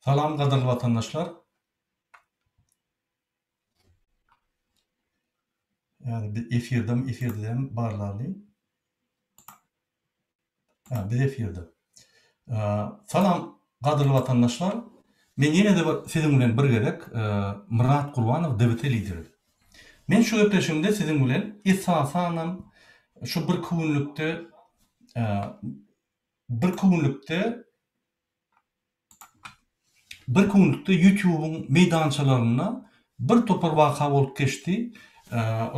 Salam gadyrly watandaşlar. Ýa biz efirdemi efirde dälmi barlaly. Ha biz efirde. Salam gadyrly watandaşlar. Men ýene-de bir siziň bilen bir gezek Myrat Gurbanow DBT lideri. Men şu gepleşigimde siziň bilen esasanam şu birki günlükde birki günlükde Bir günlükde YouTube-yň meýdançalarynda bir topar waka bolup geçdi.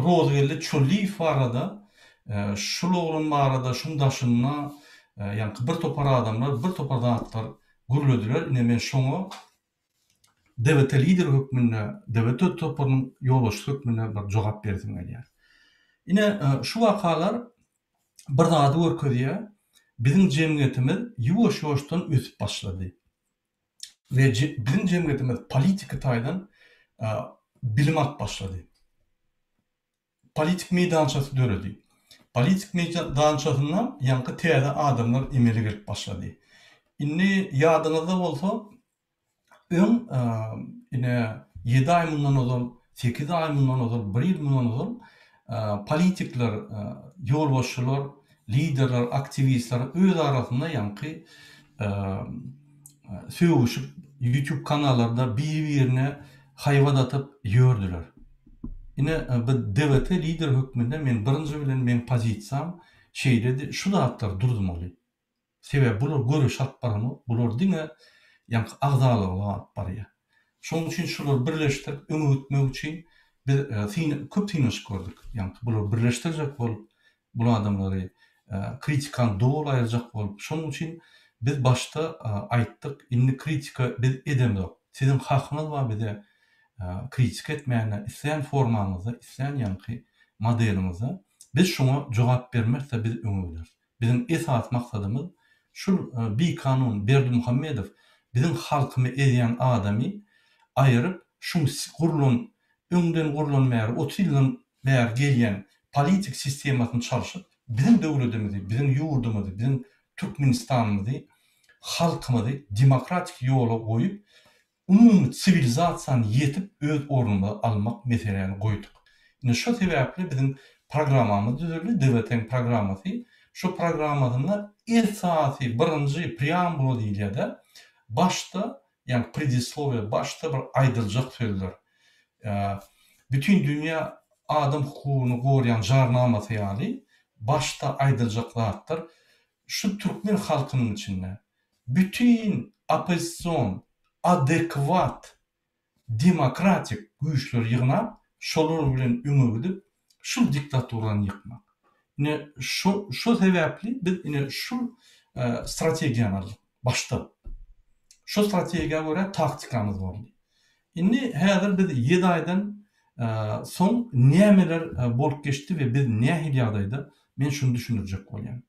Rozgeldi Çölliýew barada, şul oglan barada, şuň daşynda ýaňky bir topar adamlar bir topar zatlar gürlediler. Ine men şoňa DWT lideri hökmünde, DWT toparynyň ýolbaşçysy hökmünde bir jogap beresim gelýär. Ine şu wakalar bir zady görkezýär, biziň jemgyýetimiz ýuwaş-ýuwaşdan ösüp başlady we biziň jemgyýetimiz politiki taýdan bilim alyp başlady. Politik meýdançasy döredi. Politik meýdançasynda ýaňky täze adamlar emele gelip başlady. Indi ýadyňyzda bolsa, Öň, ine, ýedi aý mundan ozal, sekiz aý mundan ozal, bir ýyl mundan ozal politikler, ýolbaşçylar, liderler, aktiwistler öz arasynda ýaňky sögüşip, YouTube kanallarda biri-birine haýbat atyp ýördüler. Ine, bu DWT lider hökmünde men birinji bilen meň pozisiýam şeýledi, şu zatlary duruzmaly. Sebäbi bular göreş alyp baranok, bular diňe ýaňky agzalygy alyp barýar. Şonuň üçin şulary birleşdirip öňe gitmek üçin biz köp synanyşyk gördük. Ýaňky bulary birleşdirjek bolup, bul adamlary kritikany doly aýyrjak bolup. Şonuň üçin biz başda aýtdyk, indi kritika biz edemzok. Siziň hakyňyz bar bize kritika etmäne, islän formaňyzda, islän ýaňky modeliňizde. Biz şoňa jogap bermezse biz öňe gideris. Biziň esasy maksadymyz şul bikanun Berdimuhamedow biziň halkymy ezýän adamy aýyryp şuň gurlan öňden gurlan bäri 30 ýyldan bäri gelýän politik sistemasyny çalşyp biziň döwledimizi biziň ýurdumyzy biziň Türkmenistanymyzy halkymyzy demokratik ýola goýup Umumy siwilizasiýany ýetip öz ornumyzy almak meseläni goýduk. Indi şo sebäpli biziň programmamyz düzüldi, DWT-iň programmasy. Şo programmasynda esasy birinji preambula diýilýär-de, başda, ýagny predislowiýa, başda bir aýdyljak sözler. Bütin dünýä adam hukugyny gorýan jarnamasy ýaly başda aýdyljak zatlar şu türkmen halkynyň içinde bütin oppozision, adekwat, demokratik güýçleri ýygnap, şolar bilen öňe gidip, şul diktaturany ýykmak. Ine, şo, şo sebäpli biz ine şul strategiýany aldyk başda. Şo strategiýa görä taktikamyz boldy. Indi häzir biz ýedi aýdan soň nämeler bolup geçdi we biz nähili ýagdaýda, men şuny düşündirjek bolýan.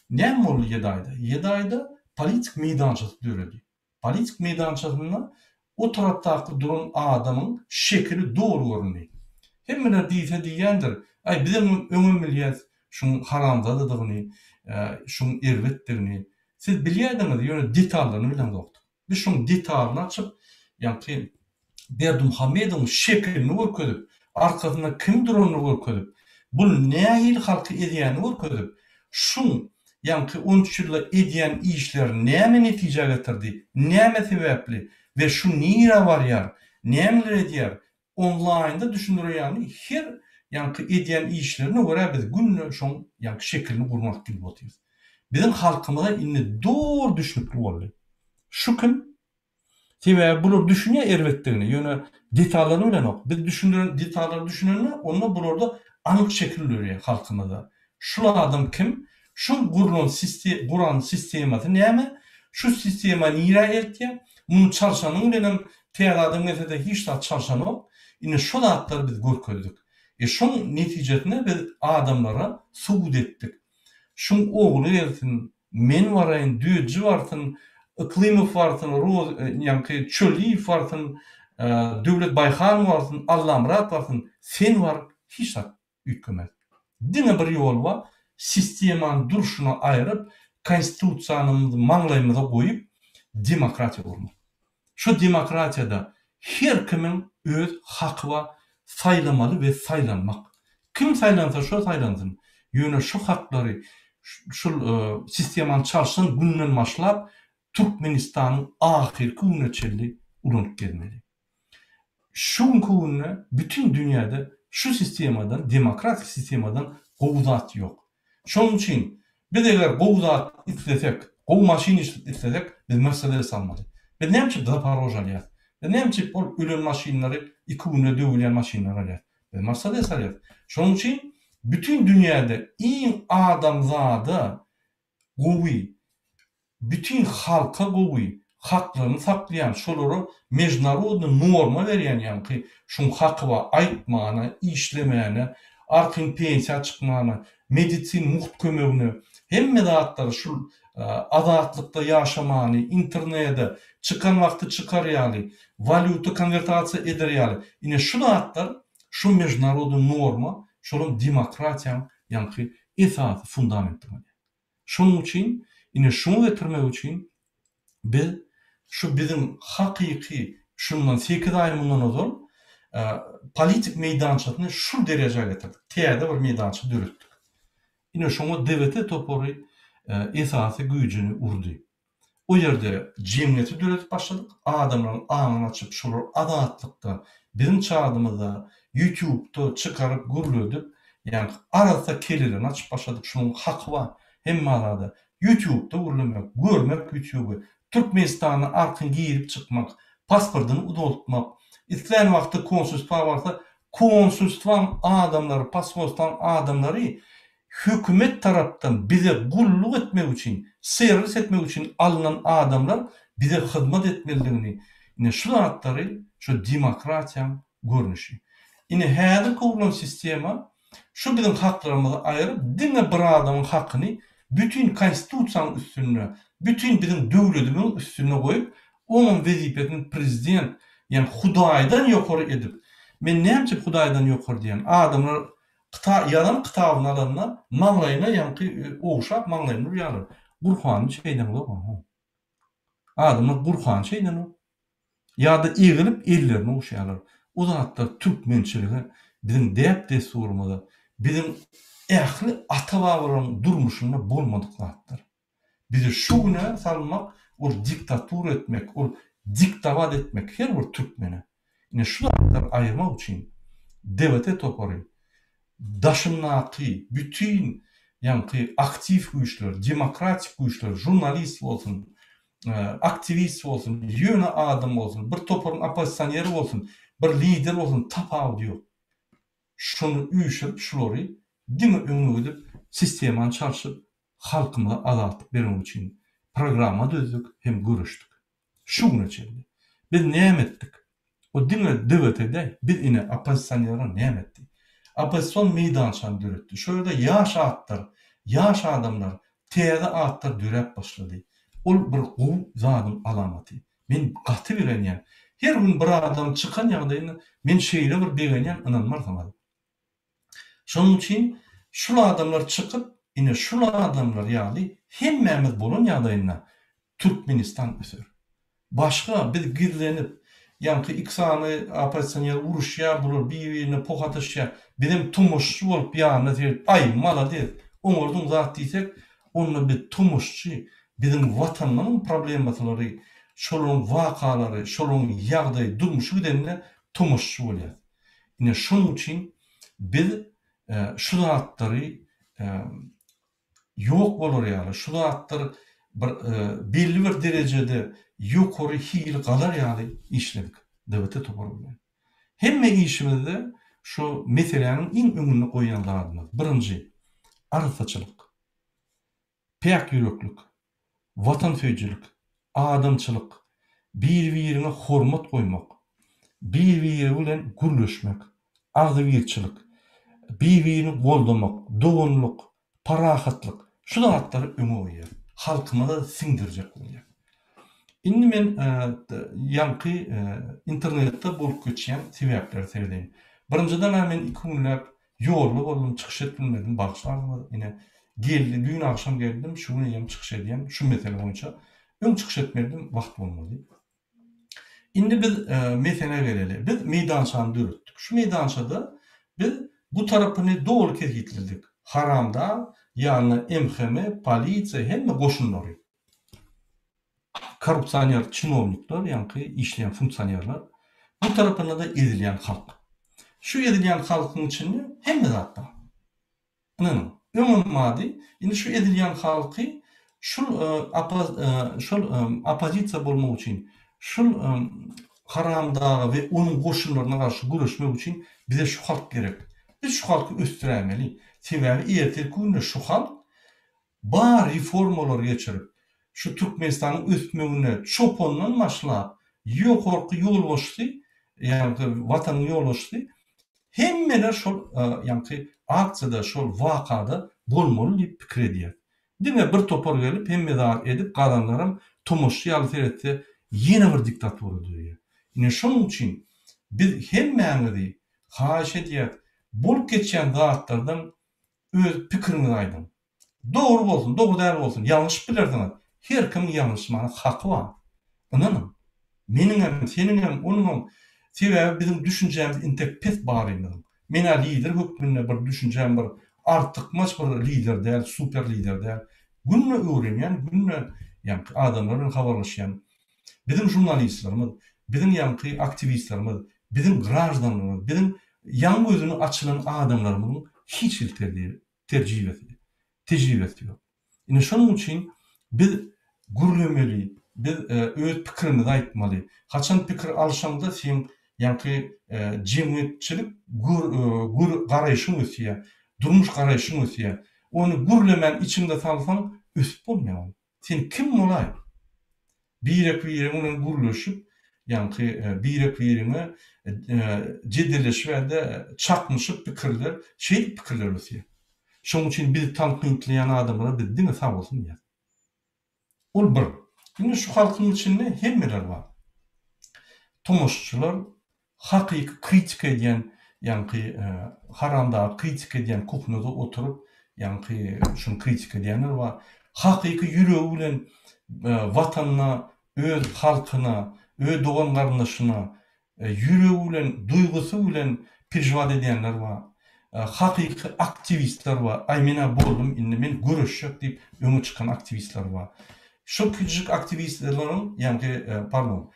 Näme boldy ýedi aýda? Ýedi aýda politik meýdançasy döredi. Politik meýdançasynda o tarapdaky duran adamyň şekili doly göründi. Hemmeler diýse diýýändir, Aý, bizem öňem bilýäs şuň haramzadadygyny, şuň erbetdigini. Siz bilýädiňiz, ýöne detallaryny bileňzokdyk. Biz şoň detalyny açyp, ýaňky Berdimuhamedowyň şekilini görkezip, arkasynda kim duranyny görkezip, bul nähili halky ezýänini görkezip, şuň ýaňky 13 ýylda edýän işleri näme netijä getirdi, näme sebäpli we şu nirä barýar, nämeler edýär, onlaýnda düşündirýäni her ýaňky edýän işlerine görä biz günde şoň ýaňky şekilini gurmak gidip otyrys. Biziň halkymyza indi doly düşnükli boldy. Şu kim? Sebäbi bular düşünýär erbetdigini, ýöne detallaryny bilenok. Biz düşündiren detallary düşünende onda bularda anyk şekil dörýär halkymyzda. Şul adam kim? Şuň gurlan guran sistemasy näme? Şu sistema nirä eltýär? Muny çalşanyň bilenem täze adam gelsede hiç zat çalşanok. Ine şo zatlary biz görkezdik. E şoň netijesinde biz adamlara subut etdik. Şuň ogly gelsin, men baraýyn, Düýeji barsyn, Yklymow barsyn, Roz ýaňky Çöliýew barsyn, Döwlet Baýhanow barsyn, Allamyrat barsyn, sen bar hiç zat üýtgemez. Diňe bir ýol bar, sistemany durşuna aýryp, konstitusiýanymyzy maňlaýymyza goýup, demokratiýa gurmak. Şu demokratiýada her kimiň öz haky bar saýlamaly we saýlanmak. Kim saýlansa şo saýlansyn. Ýöne şu haklary şul sistemany çalşan günden başlap Türkmenistanyň ahyrky gününe çenli ulanyp gezmeli. Şu günki günde bütin dünýäde şu sistemadan demokratik sistemadan gowy zat ýok. Şonuň üçin biz eger gowy zat islesek, gowy maşyn islesek biz Mersedes almaly. Biz näme üçin Zaporož alýas? Biz näme üçin ol ölen maşynlary iki günde döwülýän maşynlary alýas? Biz Mersedes alýas. Şonuň üçin bütin dünýäde iň adamzada gowy, bütin halka gowy, haklaryny saklaýan, şolara mejnarodny norma berýän ýaňky şuň haky bar aýtmana, işlemäne, arkaýyn pensiýa çykmana, medisin mugt kömegine, hemme zatlary şul azatlykda ýaşamany, internede çykan wagty çykar ýaly, walýuta konwertasiýa eder ýaly, ine şu zatlar şu mejnarodny norma şolam demokratiýaň ýaňky esasy fundamenti bolýar. Şonuň üçin, ine şuňa getirmek üçin biz şu biziň hakyky şundan sekiz aý mundan ozal politik meýdançasyny şu derejä getirdik. Täze bir meýdança döretdik. Ine şoňa DWT topary esasy güýjüni urdy. O ýerde jemgyýeti döredip başladyk, adamlaryň aňyny açyp, şolar azatlykda, biziň çadymyzda, ýutubda çykaryp gürledip, ýaňky arassa kellelerini açyp başladyk, şunuň haky bar hemme zada, ýutubda gürlemek, görmek ýutuby, Türkmenistana arkaýyn girip çykmak, pasportyny uzaltmak, islän wagty konsulstwa barsa, konsulstwaň adamlary, posolstwaň adamlary Hökümet tarapdan bize gulluk etmek üçin, serwis etmek üçin alnan adamlar bize hyzmat etmelidigini, ine şu zatlary şu demokratiýaň görnüşi. Ine häzirki gurlan sistema şu biziň haklarymyzy aýryp diňe bir adamyň hakyny bütin konstitusiýanyň üstünde, bütin biziň döwledimiziň üstünde goýup, oňam wezipesini prezident, ýagny hudaýdan ýokary edip, men näme üçin hudaýdan ýokary diýýän, adamlar Kita ýazan kitabyny alanda maňlaýyna ýaňky ogşap maňlaýyny urýarlar. Gurhanyny şeýdeňzok onuň. Adamlar Gurhany şeýdenok. Ýa-da egilip ellerini ogşaýarlar. O zatlar türkmençilige, biziň däp-dessurymyza, biziň ähli ata-babalaryň durmuşynda bolmadyk zatlar. Bizi şu güne salmak ol diktatura etmek, ol diktowat etmek her bir türkmene. Ine şu zatlary aýyrmak üçin DWT topary daşyndaky bütin ýaňky aktiw güýçler, demokratik güýçler, žurnalist bolsun, aktiwist bolsun, ýöne adam bolsun, bir toparyň oppozisioneri bolsun, bir lider bolsun tapawudy ýok. Şony üýşürip şulary diňe öňe gidip sistemany çalşyp halkymyza azatlyk bermek üçin programma düzdük hem göreşdik. Şu güne çenli. Biz näme etdik? O diňe DWT däl, biz ine oppozisionerler näme etdi? Oppozision meýdançany döretdi. Şo ýerde ýaş atlar, ýaş adamlar, täze atlar döräp başlady. Ol bir gowy zadyň alamaty. Men gaty begenýän. Her gün bir adam çykan ýagdaýynda men şeýle bir begenýän ynanmarsyňyz. Şonuň üçin şul adamlar çykyp, ine şul adamlar ýaly hemmämiz bolan ýagdaýynda Türkmenistan öser. Başga biz gizlenip, ýaňky iki sany oppozisioner uruşýar, bular bir-birine poh atyşýar, bizem tomaşaçy bolup ýanynda seredip, aý, malades, oňardyň zat diýsek, onda biz tomaşaçy, biziň watanymyzyň problematylary, şolaryň wakalary, şolaryň ýagdaýy, durmuşy gidende tomaşaçy bolýas. Ine şonuň üçin biz şu zatlary ýok bolar ýaly, şu zatlar bir belli bir derejede ýokary hili galar ýaly işledik DWT topary bilen. Hemme işimizde şu meseläniň iň öňünde goýýan zadymyz, birinji, arassaçylyk. Päk ýüreklik, watansöýüjilik, adamçylyk, bir-biriňe hormat goýmak, bir-biri bilen gürleşmek, agzybirçilik, bir-birini goldamak, doganlyk, parahatlyk, şu zatlary öňe goýýar. Halkymyza siňdirjek bolýar. Indi men ýaňky internetde bolup geçýän sebäplere seredeýin. Birinjiden-ä men iki günläp Ýolda boldum çykyş edip bilmedim bagyşlarsyňyz ine geldi düýn agşam geldim şu gün eýýäm çykyş edýän şu mesele boýunça öň çykyş etmelidim wagt bolmady. Indi biz meselä geleli. Biz meýdançany döretdik. Şu meýdançada biz bu tarapyny doly kesgitledik. Haramdag, ýanyna MHM, polisiýa, hemme goşunlary. Korrupsioner çinownikler, ýaňky işleýän funksionerler. Bu tarapynda-da ezilýän halk. Şu ezilýän halkyň içinde hemme zat bar. Ynanyň, öňem bardy, indi şu ezilýän halky şul şol oppozisiýa bolmak üçin, şul haramdaga we onuň goşunlaryna garşy göreşmek üçin bize şu halk gerek. Biz şu halky ösdüräýmeli. Sebäbi ertirki günde şu halk bar reformalary geçirip, şu Türkmenistanyň ösmegine çopandan başlap ýokarky ýolbaşçysy, ýagny watanyň ýolbaşçysy Hemmeler şol ýaňky aksiýada, şol wakada bolmaly diýip pikir edýär. Diňe bir topar gelip hemme zat edip galanlaram tomaşçy ýaly seretse ýene bir diktatura döreýär. Ine şonuň üçin biz hemmäňizi haýyş edýäs bolup geçýän zatlardan öz pikiriňizi aýdyň. Dogry bolsun, dogry däl bolsun, ýalňyşyp bilersiňiz. Her kimiň ýalňyşmaga haky bar. Ynanyň. Meniňem, seniňem, onuňam. Sebäbi biziň düşünjämiz intek pes barymyzyň. Men-ä lider hökmünde bir düşünjäm bir artykmaç bir lider däl, super lider däl. Günde öwrenýän, günde ýaňky adamlar bilen habarlaşýan. Biziň žurnalistlerimiz, biziň ýaňky aktiwistlerimiz, biziň graždanlarymyz, biziň ýaňy gözüni açylan adamlarymyzyň hiç hili terjibesi, tejribesi ýok. Ine şonuň üçin biz gürlemeli, biz öz pikirimizi aýtmaly. Haçan pikir alşaňda seň ýaňky jemgyýetçilik gör garaýşyň ösýär, durmuş garaýşyň ösýär. Ony gürlemän içiňde salsaň ösüp bolmaýar ol. Sen kim bolaý? Birek-biregiň bilen gürleşip, ýaňky birek-biriňe jedelleşiberde çaknyşyp pikirler, şeýdip pikirler ösýär. Şonuň üçin bizi tankytlaýan adamlara biz diňe sag bolsun diýýäs. Ol bir. Indi şu halkyň içinde hemmeler bar. Tomaşaçylar, Hakyky kritika edýän ýaňky haramdagy kritika edýän kuhnada oturyp ýaňky şuny kritika edýänler bar. Hakyky ýüregi bilen watanyna öz halkyna öz dogan garyndaşyna ýüregi bilen duýgusy bilen peržiwat edýänler bar. Hakyky aktiwistler bar. Aý menä boldum indi men göreşjek diýip öňe çykan aktiwistler bar. Şol kiçijik aktiwistleriň ýaňky pardon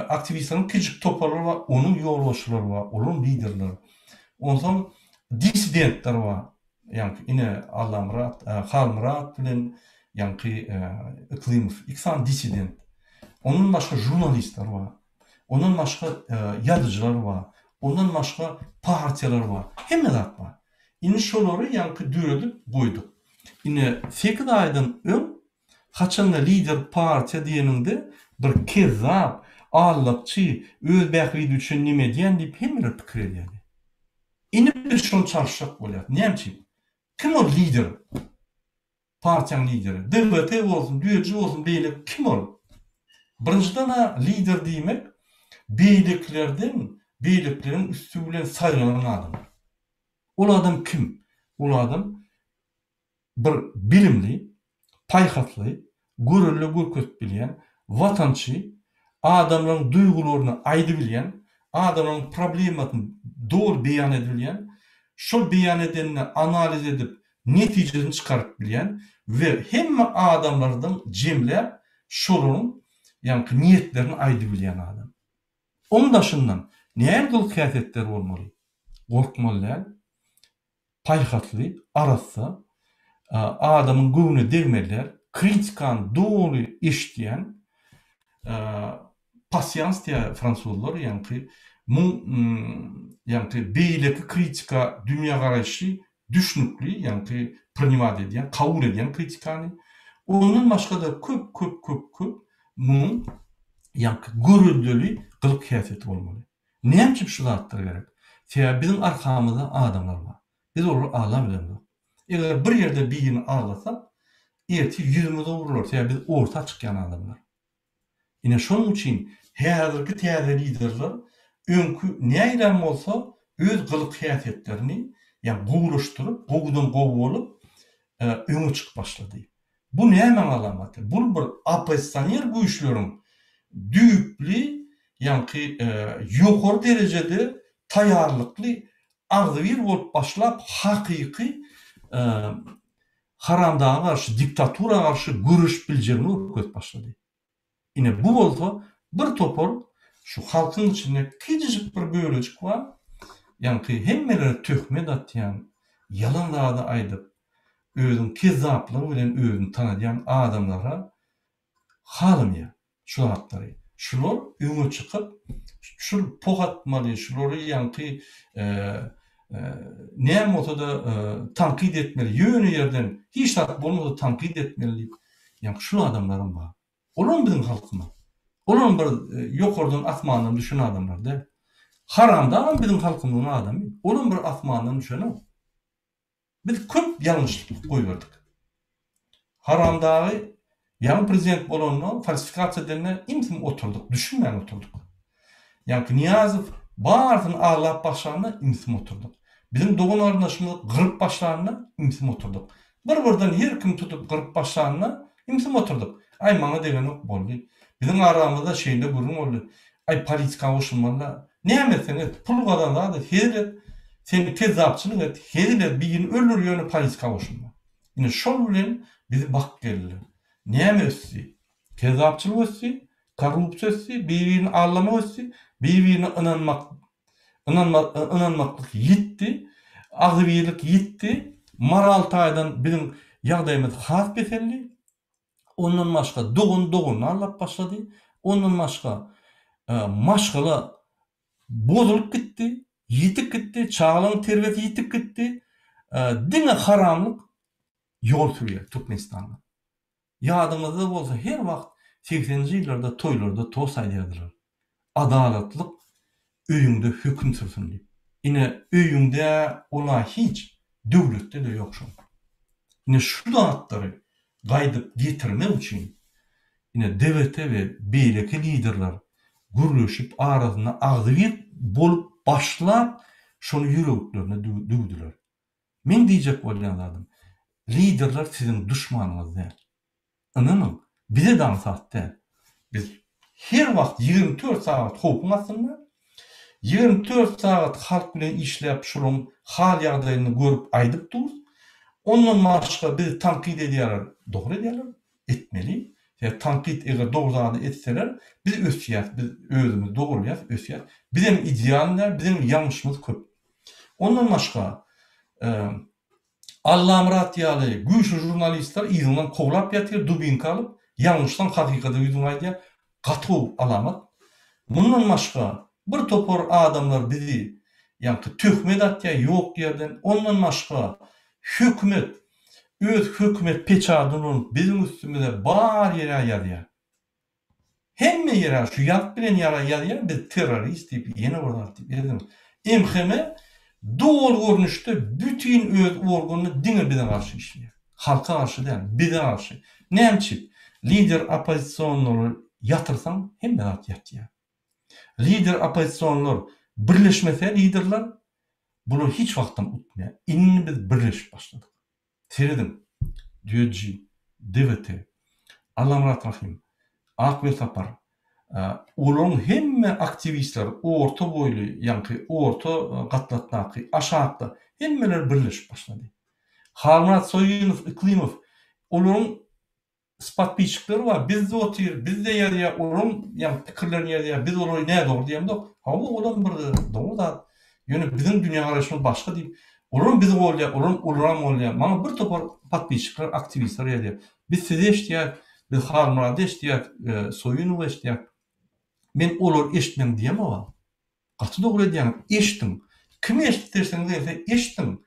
Aktiwistleriň kiçijik toparlary bar, onuň ýolbaşçylary bar, olaryň liderleri. Onsoň dissidentler bar. Ýaňky ine Allamyrat, Halmyrat bilen ýaňky Yklymow, iki sany dissident. Ondan başga žurnalistler bar. Ondan başga ýazyjylar bar. Ondan başga partiýalar bar. Hemme zat bar. Indi şolary ýaňky döredip goýduk. Ine sekiz aýdan öň Haçanda lider partiýa diýeniňde bir kezzap, allakçy, öz bähbidi üçin neme edýän diýip hemmeler pikir edýärdi. Indi biz şony çalyşjak bolýas. Näme üçin? Kim ol lider? Partiýaň lideri. DWT bolsun, düýeji bolsun, beýleki kim ol? Birinjiden-ä lider diýmek beýlekilerden, beýlekileriň üsti bilen saýlanan adam. Ol adam kim? Ol adam bir bilimli, paýhasly, görelde görkezip bilýän, watançy, adamlaryň duýgularyny aýdybilýän, adamlaryň problemasyny doly beýan edibilýän, şol beýan edenini analiz edip, netijesini çykaryp bilýän we hemme adamlardan jemläp, şolaryň ýaňky niýetlerini aýdybilýän adam. Oň daşyndan nähili gylyk-häsiýetleri bolmaly? Gorkmaly däl, paýhasly, arassa, adamyň göwnüne degmezler, kritikany doly eşidýän, pasýans diýýär fransuzlar, ýaňky muň ýaňky beýleki kritika dünýägaraýşy düşnükli, ýaňky prinimat edýän, kabul edýän kritikany. Ondan başga-da köp, köp, köp, köp munuň ýaňky göreldeli gylyk-häsiýeti bolmaly. Näme üçin şu zatlar gerek? Sebäbi biziň arkamyzda adamlar bar. Biz olary aldap bilemzok. Eger bir ýerde birini aldasak, ertir ýüzümize urlar, sebäbi biz orta çykýan adamlar. Ine şonuň üçin häzirki täze liderler öňki nähilem bolsa öz gylyk-häsiýetlerini ýa gowulaşdyryp, gowudan gowy bolup öňe çykyp başlady. Bu nämäň alamaty? Bul bir oppozisioner güýçleriň düýpli. ýaňky ýokary derejede taýýarlykly agzybir bolup başlap hakyky haramdaga garşy, diktatura garşy göreşip biljegini görkezip başlady. Ine bu bolsa bir topar şu halkyň içinde kiçijik bir bölejik bar, ýaňky hemmelere töhmet atýan, ýalan zady aýdyp, özüniň kezzaplygy bilen özüni tanadýan adamlara halamaýar şu zatlary. Şular öňe çykyp, şul poh atmaly, şulary ýaňky näme bolsa-da tankyt etmeli, ýöne ýerden hiç zat bolmasa tankyt etmeli diýip, ýaňky şul adamlaram bar. Olam biziň halkymyz. Olam bir ýokardan asmandan düşen adamlar däl. Haramdagam biziň halkymyzyň adamy. Olam bir asmandan düşenok. Biz köp ýalňyşlyk goýberdik. Haramdagy ýaňy prezident bolanda falsifikasiýa edende im-sim oturdyk, düşünmän oturdyk. Ýaňky Nyýazow barysyny aglap başlanda im-sim oturdyk. Biziň dogan-garyndaşymyzy gyryp başlanda im-sim oturdyk. Bir-birden her kim tutup gyryp başlanda im-sim oturdyk. Aý maňa degenok boldy. Biziň aramyzda şeýle gürrüň boldy. Aý politika goşulmaly-da. Näme etseň et, pul gazan zat et, hezil et. Sen kezzapçylyk et, hezil et, birini öldür ýöne politika goşulma. Ine şol bilen bizi bakyp geldiler. Näme ösdi? Kezzapçylyk ösdi, korrupsiýa ösdi, bir-birini aldamak ösdi, bir-birine ynanmak ynanma ynanmaklyk ýitdi, agzybirlik ýitdi, moral taýdan biziň ýagdaýymyz has peseldi. Ondan başga dogan doganyny aldap başlady. Ondan başga maşgala bozulyp gitdi, ýitip gitdi, çagalaryň terbiýesi ýitip gitdi. Diňe haramlyk ýol sürýär Türkmenistanda. Ýadyňyzda bolsa her wagt segseninji ýyllarda toýlarda tost aýdýardylar. Adalatlyk öýüňde höküm sürsün diýip. Ine öýüňde ola hiç, döwletde-de ýok şol. Ine şu zatlary gaýdyp getirmek üçin ine DWT we beýleki liderler gürleşip arasynda agzybir bolup başlap şony ýüreklerine düwdüler. Meň diýjek bolýan zadym, liderler siziň duşmanyňyz däl. Ynanyň, bize-de aňsat däl. Biz her wagt 24 sagat howpuň astynda, 24 sagat halk bilen işläp şolaň hal-ýagdaýyny görüp aýdyp durus. Ondan başga bizi tankyt edýärler, dogry edýärler, etmeli. Sebäbi tankyt eger dogry zady etseler, biz ösýäs, biz özümiz dogrulýas, ösýäs. Bizem ideal däl, biziň ýalňyşymyz köp. Ondan başga, Allamyrat ýaly güýçli žurnalistler yzyňdan kowlap ýatyr, dubinka alyp, ýalňyşsaň hakykata ýüzüňi aýdýar. Gaty gowy alamat. Mundan başga, bir topar adamlar bizi ýaňky töhmet atýar ýok ýerden. Ondan başga, hökümet öz hökümet peçadyny ulanyp biziň üstümize bar ýere ýazýar. Hemme ýere şu ýazyp bilen ýara ýazýar biz terrorist diýip ýene bir zat diýip ýazýar. MHM doly görnüşde bütin öz organyny diňe bize garşy işleýär. Halka garşy däl, bize garşy. Näme üçin? Lider oppozisionlary ýatyrsaň hemme zat ýatýar. Lider oppozisionlar birleşmese liderler bular hiç wagtam utmaýar. Indi biz birleşip başladyk. Serediň, Düýeji, DWT, Allamyrat Rahym, Ak Welsapar, olaryň hemme aktiwistleri orta boýly, ýaňky orta gatlakdaky, aşakda hemmeler birleşip başlady. Halmyrat Soýunow, Yklymow, olaryň Spodpisçikleri bar, bizde otyr, bizde ýazýar, olaryň ýaňky pikirlerini ýazýar, biz olary nädogry diýemzok. Hawa, olam bir dogry zat. Ýöne biziň dünýägaraýşymyz başga diýip, olaram bizi goldaýar, olaram olaram goldaýar. Maňa bir topar podpisçikler, aktiwistler ýazýar. Biz sizi eşidýäris, biz Halmyrady eşidýäris, Soýunowy eşidýäris. Men olary eşitmäň diýemogam. Gaty dogry edýäňiz, eşdiň. Kimi eşitdirseňiz gelse eşdiň.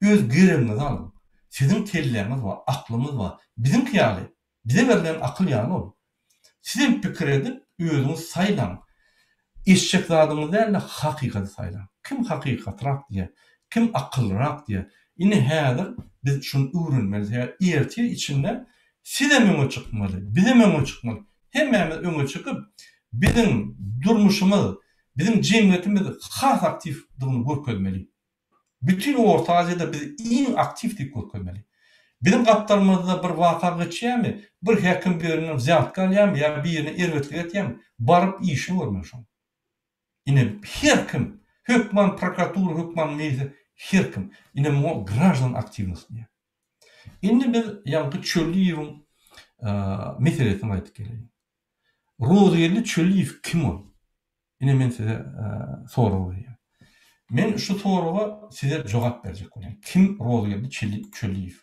Öz geregiňizi alyň. Siziň kelläňiz bar, aklyňyz bar. Biziňki ýaly, bize berlen akyl ýaly ol. Sizem pikir edip, özüňiz saýlaň. Eşitjek zadyňyzy däl-de, hakykaty saýlaň. Kim hakykatrak diýýär, kim akyllyrak diýýär. Indi häzir biz şuny öwrenmeli. Sebäbi ertir içinde sizem öňe çykmaly, bizem öňe çykmaly. Hemmämiz öňe çykyp, biziň durmuşymyz, biziň jemgyýetimiz has aktiwdygyny görkezmeli. Bütin Orta Aziýada bizi iň aktiw diýip görkezmeli. Biziň gapdalymyzda bir waka geçýärmi, bir häkim birinden wzýatka alýarmy ýa birine erbetlik etýärmi, baryp işini görmeli şoň. Ine her kim, hökman prokuratura, hökman milisiýa, her kim. Ine muňa graždan aktiwnost diýýär. Indi biz ýaňky Çölliýewiň meselesine gaýdyp geleýin. Rozgeldi Çölliýew kim ol? Ine men size sorag berýän. Men şu soraga size jogap berjek bolýan. Kim Rozgeldi Çölliýew?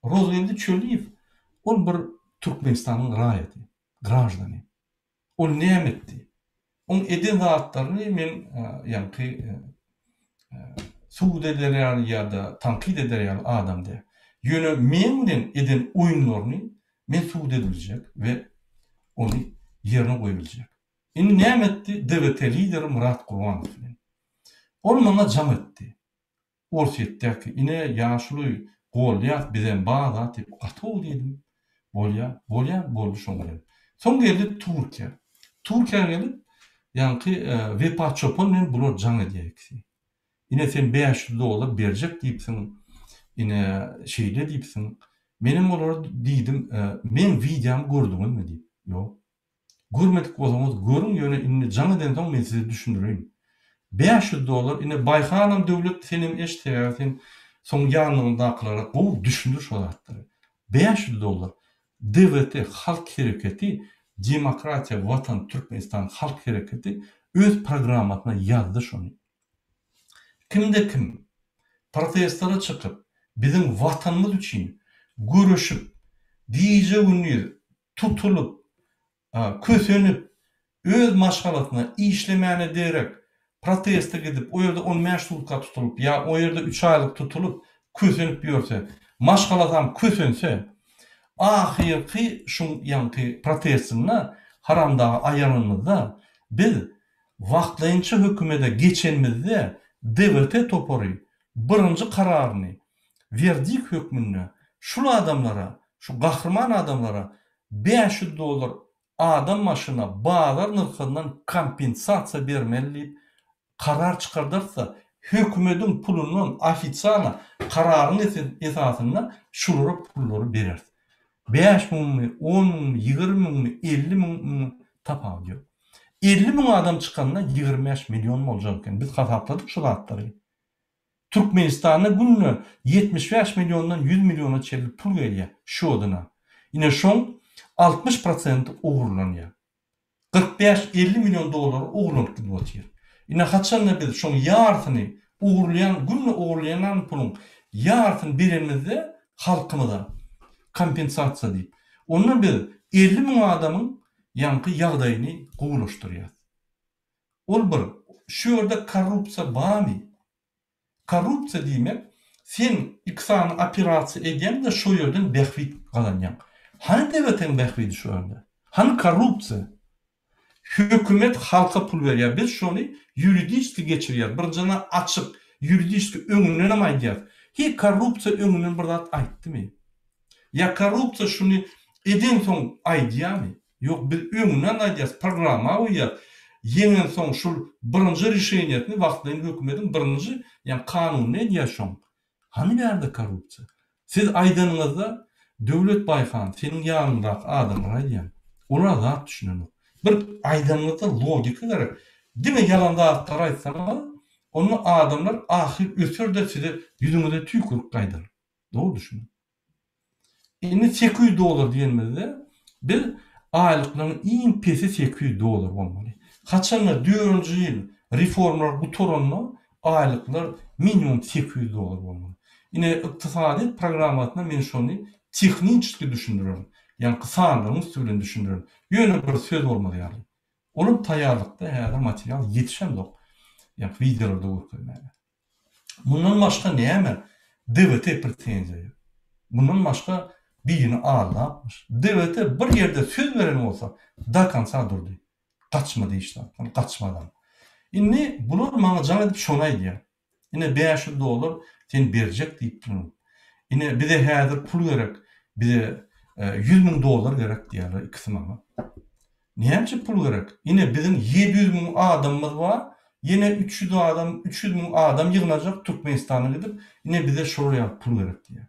Rozgeldi Çölliýew ol bir Türkmenistanyň raýaty, graždany. Ol näme etdi? Oň eden zatlaryny men ýaňky subut eder ýaly ýa-da tankyt eder ýaly adam däl. Ýöne meň bilen eden oýunlaryny men subut edibiljek we ony ýerine goýubiljek. Indi näme etdi DWT lideri Myrat Gurbanow bilen? Ol maňa jaň etdi. Orsýetdäki, ine, ýaşuly, golýas, bizem bar zat diýip, gaty gowy diýdim. Bolýa, bolýa, boldy şoň bilen. Soň geldi Türkiýä. Türkiýä gelip, ýaňky Wepa çopan bilen bular jaň edýär ikisi. Ine, sen 500 dollar berjek diýipsiň, ine, şeýle diýipsiň. Menem olara diýdim, meň wideomy gördüňizmi diýip. Ýok. Görmedik bolsaňyz görüň ýöne indi jaň edensoň men size düşündireýin. 500 dollar ine Baýhanam Döwlet senem eşit sebäbi sen soň ýanyňdakylara gowy düşündir şo zatlary. 500 dollar DWT halk hereketi Demokratiýa Watan Türkmenistan halk hereketi öz programmasyna ýazdy şony. Kimde kim protestlere çykyp biziň watanymyz üçin göreşip gije gündiz tutulyp, kösenip, öz maşgalasyna işlemäne derek proteste gidip, o ýerde on bäş sutka tutulyp ýa o ýerde üç aýlyk tutulyp, kösenip ýörse, maşgalasam kösense, ahyrky şuň ýaňky protestinde haramdagy aýaranymyzda biz wagtlaýynça hökümede geçenimizde DWT topary birinji kararyny werdik hökmünde şul adamlara, şu gahryman adamlara 500 dollar adam başyna bazar nyrhyndan kompensasiýa bermeli diýip karar çykardarsa, hökümediň pulundan ofisialno kararyň esasynda şulara pullary bereris. Bäş müňmi, on müňmi, ýigrimi müňmi, 50 müňmi tapawudy ýok. 50 müň adam çykanda 25 million boljak eken. Biz hasapladyk şu zatlary. Türkmenistanda günde 75 milliondan 100 milliona çenli pul gelýär şodyna. Ine şoň 60 prosenti ogurlanýar. 45-50 million dollary ogurlanyp gidip otyr. Ine haçanda biz şoň ýarsyny ogurlaýan günde ogurlaýan puluň ýarsyny berenimizde halkymyza kompensasiýa diýip. Onda biz 50 müň adamyň ýaňky ýagdaýyny gowulaşdyrýas. Ol bir, şu ýerde korrupsiýa barmy? Korrupsiýa diýmek, sen iki sany operasiýa edýäň-de şo ýerden bähbit gazanýaň. Hany döwletiň bähbidi şo ýerde? Hany korrupsiýa? Hökümet halka pul berýär, biz şony ýuridiçki geçirýäris, birinjiden açyk, ýuridiçki öňündenem aýdýarys. Hi korrupsiýa öňünden bir zat aýtdymy? Ýa korrupsiýa şuny edensoň aýdýarmy? Ýok, biz öňünden aýdýarys, programma goýýarys. Ýeňensoň şul birinji rişeniýesini wagtlaýyn hökümediň birinji, ýagny kanunyny edýär şoň. Hany bärde korrupsiýa? Siz aýdanyňyzda Döwlet Baýhan seniň ýanyňdaky adamlara aýdýan. Olar zat düşünenok. Bir aýdanyňyzda logika gerek. Diňe ýalan zatlary aýtsaňyz, onda adamlar ahyr öter-de size ýüzüňize tüýkürip gaýdar. Dogry düşüniň. Indi 800 dollar diýenimizde biz aýlyklaryň iň pesi 800 dollar bolmaly. Haçanda dördünji ýyl reformalar gutaranda aýlyklar minimum 800 dollar bolmaly. Ine ykdysadyýet programmasynda men şony tehniçeski düşündirerin. Ýaňky sanlaryň üsti bilen düşündirerin. Ýöne bir söz bolmaz ýaly. Olam taýýarlykda häzir material ýetişemzok. Ýaňky wideolarda görkezmäge. Mundan başga näme DWT pretenziýa ýok. Mundan başga birini aldapmyş. DWT bir ýerde söz beren bolsa do konca durdy. Gaçmady hiç zatdan, gaçmadam. Indi bular maňa jaň edip şony aýdýar. Ine 500 dollar sen berjek diýipdiň. Ine bize häzir pul gerek. Bize 100 müň dollar gerek diýýärler ikisi maňa. Näme üçin pul gerek? Ine biziň 700 müň adamymyz bar, ýene 300 adam, 300 müň adam ýygnajak Türkmenistana gidip, ine bize şolar ýaly pul gerek diýýär.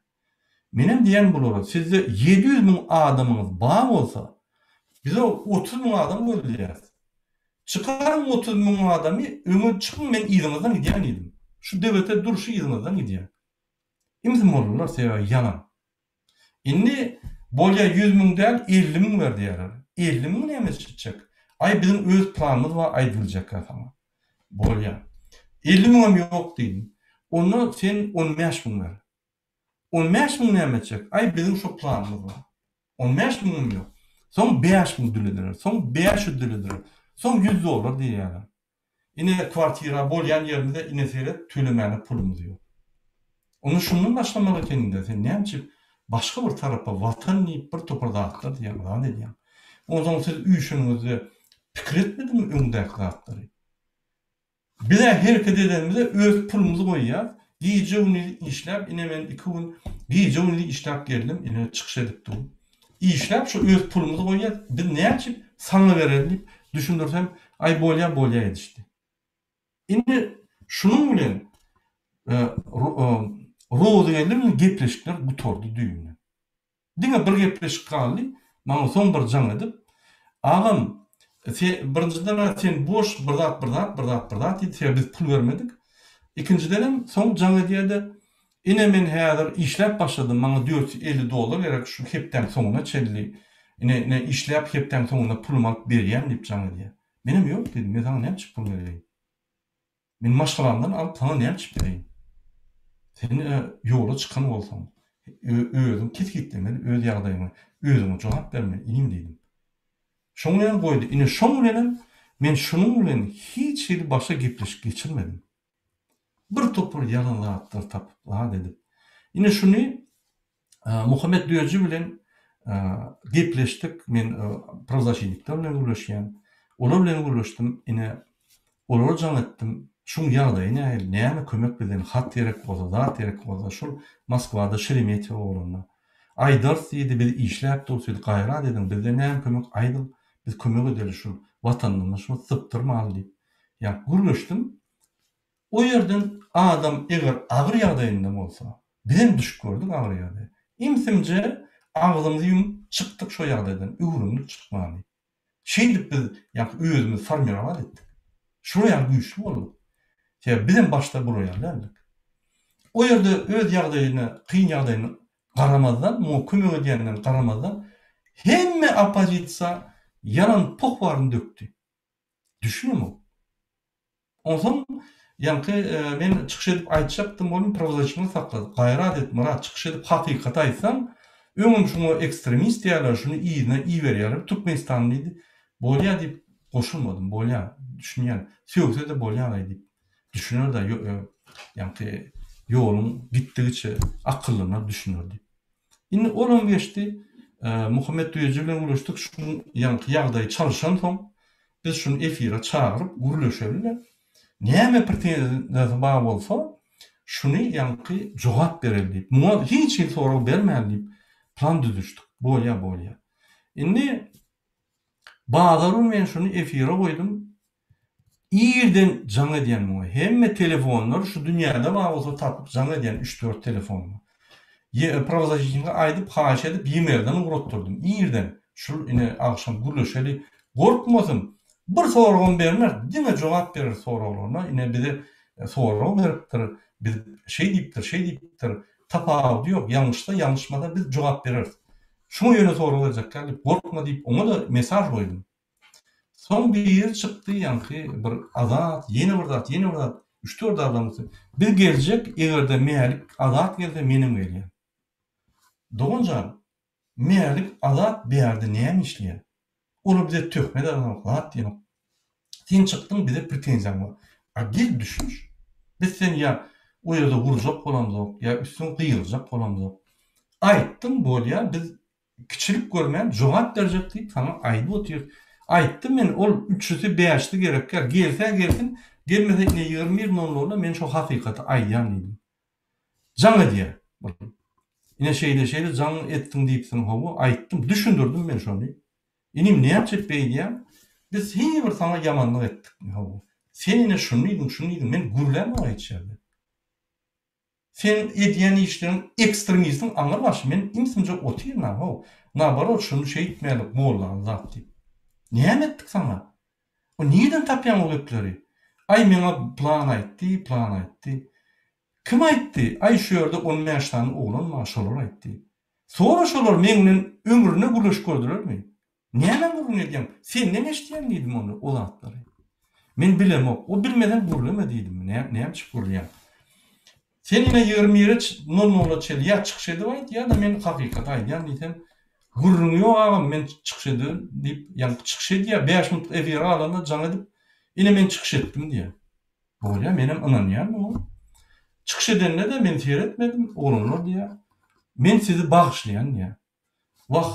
Menem diýýän bulara, sizde 700 müň adamyňyz bar bolsa, biz o 30 müň adam gözleýäris. Çykaryň 30 müň adamy, öňe çykyň men yzyňyzdan gidýän diýdim. Şu DWT durşy yzyňyzdan gidýär. Ümsüm boldular sebäbi ýalan. Indi bolýa 100 müň däl 50 müň ber diýýärler. 50 müň näme etjek? Aý biziň öz planymyz bar aýdyljekkä saňa. Bolýa. 50 müňem ýok diýdim. Onda sen 15 müň ber. 15 müň näme etjek? Aý biziň şo planymyz bar. 15 müňem ýok. Soň 5 müň dülediler. Soň 500 dülediler. Soň 100 dollar diýýärler. Ine kwartira bolýan ýerimize ine seret tölemäne pulumyz ýok. Onda şundan başlamaly ekeniňdä sen näme üçin başga bir tarapa watan diýip bir topar zatlar diýýäň zat edýäň. Onsoň siz üýşeniňizde pikir etmediňmi öňdäki zatlary. Bizä hereket edenimize öz pulumyzy goýýas gije gündiz işläp ine men iki gün gije gündiz işläp geldim ine çykyş edip durun. Işläp şu öz pulumyzy goýýas biz näçip saňa bereli diýip düşündirsem aý bolýa bolýa edişdi. Indi şunuň bilen Rozygeldi bilen gepleşikler gutardy düýbünden. Diňe bir gepleşik galdy, maňa soň bir jaň edip, Agam, se, birinjiden-ä sen boş, bir zat, bir zat, bir zat, bir zat diýdi, sebäbi biz pul bermedik. Ikinjidenem, soň jaň edýär-de, Ine men häzir işläp başladym, maňa 450 dollar gerek şu hepdäň soňuna çenli, ine, ine işläp hepdäň soňunda pulumy alyp berýän diýip jaň edýär. Menem ýok diýdim, men saňa näme üçin pul bereýin? Men maşgalamdan alyp saňa näme üçin bereýin? Sen ýola çykan bolsaň, özüň kesgitlemeli öz ýagdaýyňy, özüňe jogap bermeli inim diýdim. Şoň bilen goýdy. Ine şoň bilenem men şunuň bilen hiç hili başga gepleşik geçirmedim. Bir topar ýalan zatlar tapyp zat edip. Ine şuny Muhammet Döji bilen gepleşdik. Men prawzaşitnikler bilen gürleşýän. Olar bilen gürleşdim. Ine olara jaň etdim. Şuň ýagdaýy nähili, näme kömek bizden hat gerek bolsa, zat gerek bolsa, şul Moskwada Şeremetýewo bolanda. Aýdarys diýdi, biz işläp durus diýdi, gaýrat ediň, bizden näme kömek aýdyň, biz kömek edeli şul watandan şuny sypdyrmaly diýip. Ýa gürleşdim. O ýerden adam eger agyr ýagdaýynda bolsa, bizem düşüp gördük agyr ýagdaýa. Imsimje agzymyzy ýumup çykdyk şo ýagdaýdan, öwrendik çykmany. Şeýdip biz ýaňky özümizi formirowat etdik. Şular ýaly güýçli bolduk. Sebäbi bizem başda bular ýaly däldik. O ýerde öz ýagdaýyna, kyn ýagdaýyna garamazdan, muňa kömek edýänden garamazdan hemme oppozisiýa ýalan poh baryny dökdi. Düşünemok. Onsoň ýaňky men çykyş edip aýtjakdym welin prawzaçyny saklady. Gaýrat et Myrat çykyş edip hakykaty aýtsaň, öňem şuňa ekstremist diýýärler, şuny yzyna iberýärler Türkmenistana diýdi. Bolýa diýip goşulmadym. Bolýa, düşünýän. Sögse-de bolýalaý diýip. Düşüner-dä ýaňky ýoluň gitdigiçe akyllyna düşüner diýip. Indi olam geçdi. Muhammet Düýeji bilen gürleşdik. Şuň ýaňky ýagdaýy çalşansoň, biz şuny efire çagyryp gürleşeli-le. Näme pretenziýasy bar bolsa, şuny ýaňky jogap bereli diýip. Muňa hiç hili sorag bermäli diýip plan düzüşdik. Bolýa, bolýa. Indi bazar gün men şuny efire goýdum. Irden jaň edýän muňa. Hemme telefonlar şu dünýäde bar bolsa tapyp jaň edýän üç-dört telefonyma. Ýe prawzaşitnige aýdyp haýyş edip ýemerden ugratdyrdym. Irden şul ine agşam gürleşeli. Gorkmasyn. Bir soragam bermez, diňe jogap berer soraglaryna. Ine bize sorag beripdir, biz şeý diýipdir, şeý diýipdir. Tapawudy ýok, ýalňyşsa ýalňyşmasa biz jogap bereris. Şuňa ýöne sorag berjekkä diýip gorkma diýip oňa-da mesaž goýdum. Soň biri çykdy ýaňky bir Azat, ýene bir zat, ýene bir zat, üç-dört adam bolsa, biz geljek, eger-de Mälik Azat gelse menem gelýän. Dogan jan, Mälik Azat bärde näme işleýär? Olar bize töhmet atanok, zat diýenok. Sen çykdyň bize pretenziýaň bar. A gel düşüniş. Biz seni ýa o ýerde urjak bolamzok, ýa üstüňe gygyrjak bolamzok. Aýtdyň bolýa biz Kiçilik görmän jogap berjek diýip saňa aýdyp otyr. Aýtdym men ol üçüsi bäşisi gerekgär gelse gelsin gelmese ine 21 nol nolda men şo hakykaty aýdýan diýdim. Jaň edýär bul. Ine şeýle şeýle jaň etdiň diýipsiň hawa aýtdym düşündirdim men şony. Inim näçe beýdýäň biz hiç bir saňa ýamanlyk etdikmi hawa. Sen ine şuny diýdiň şuny diýdiň men gürlämok hiç ýerde. Seň edýän işleriň ekstremistiň aňyr başy men imsimje otyryn how naborot şuny şeýtmäli gollaly zat diýip. Näme etdik saňa? O nireden tapýaň o gepleri? Aý meňa plan aýtdy, plan aýtdy. Kim aýtdy? Aý şu ýerde 15 sany oglan bar, şolar aýtdy. Sora şolar meň bilen ömründe gürleşip gördülermi? Nämäň gürrüňini edýäň? Senden eşidýän diýdim ony, o zatlary. Men bilemok. O bilmeseň gürleme diýdim. Näme üçin gürleýäň? Sen ine 21-e nol nola çenli ýa çykyş edip aýt, ýa-da men hakykaty aýdýan diýsem, gürrüňi ýok agam, men çykyş ederin diýip, ýaňky çykyş edýär, bäş minutlyk efire galanda jaň edip, ine men çykyş etdim diýýär. Bolýar, menem ynanýan muňa. Çykyş edende-de men seretmedim, oglanlar diýýär, men sizi bagyşlaýan diýýär. Wah,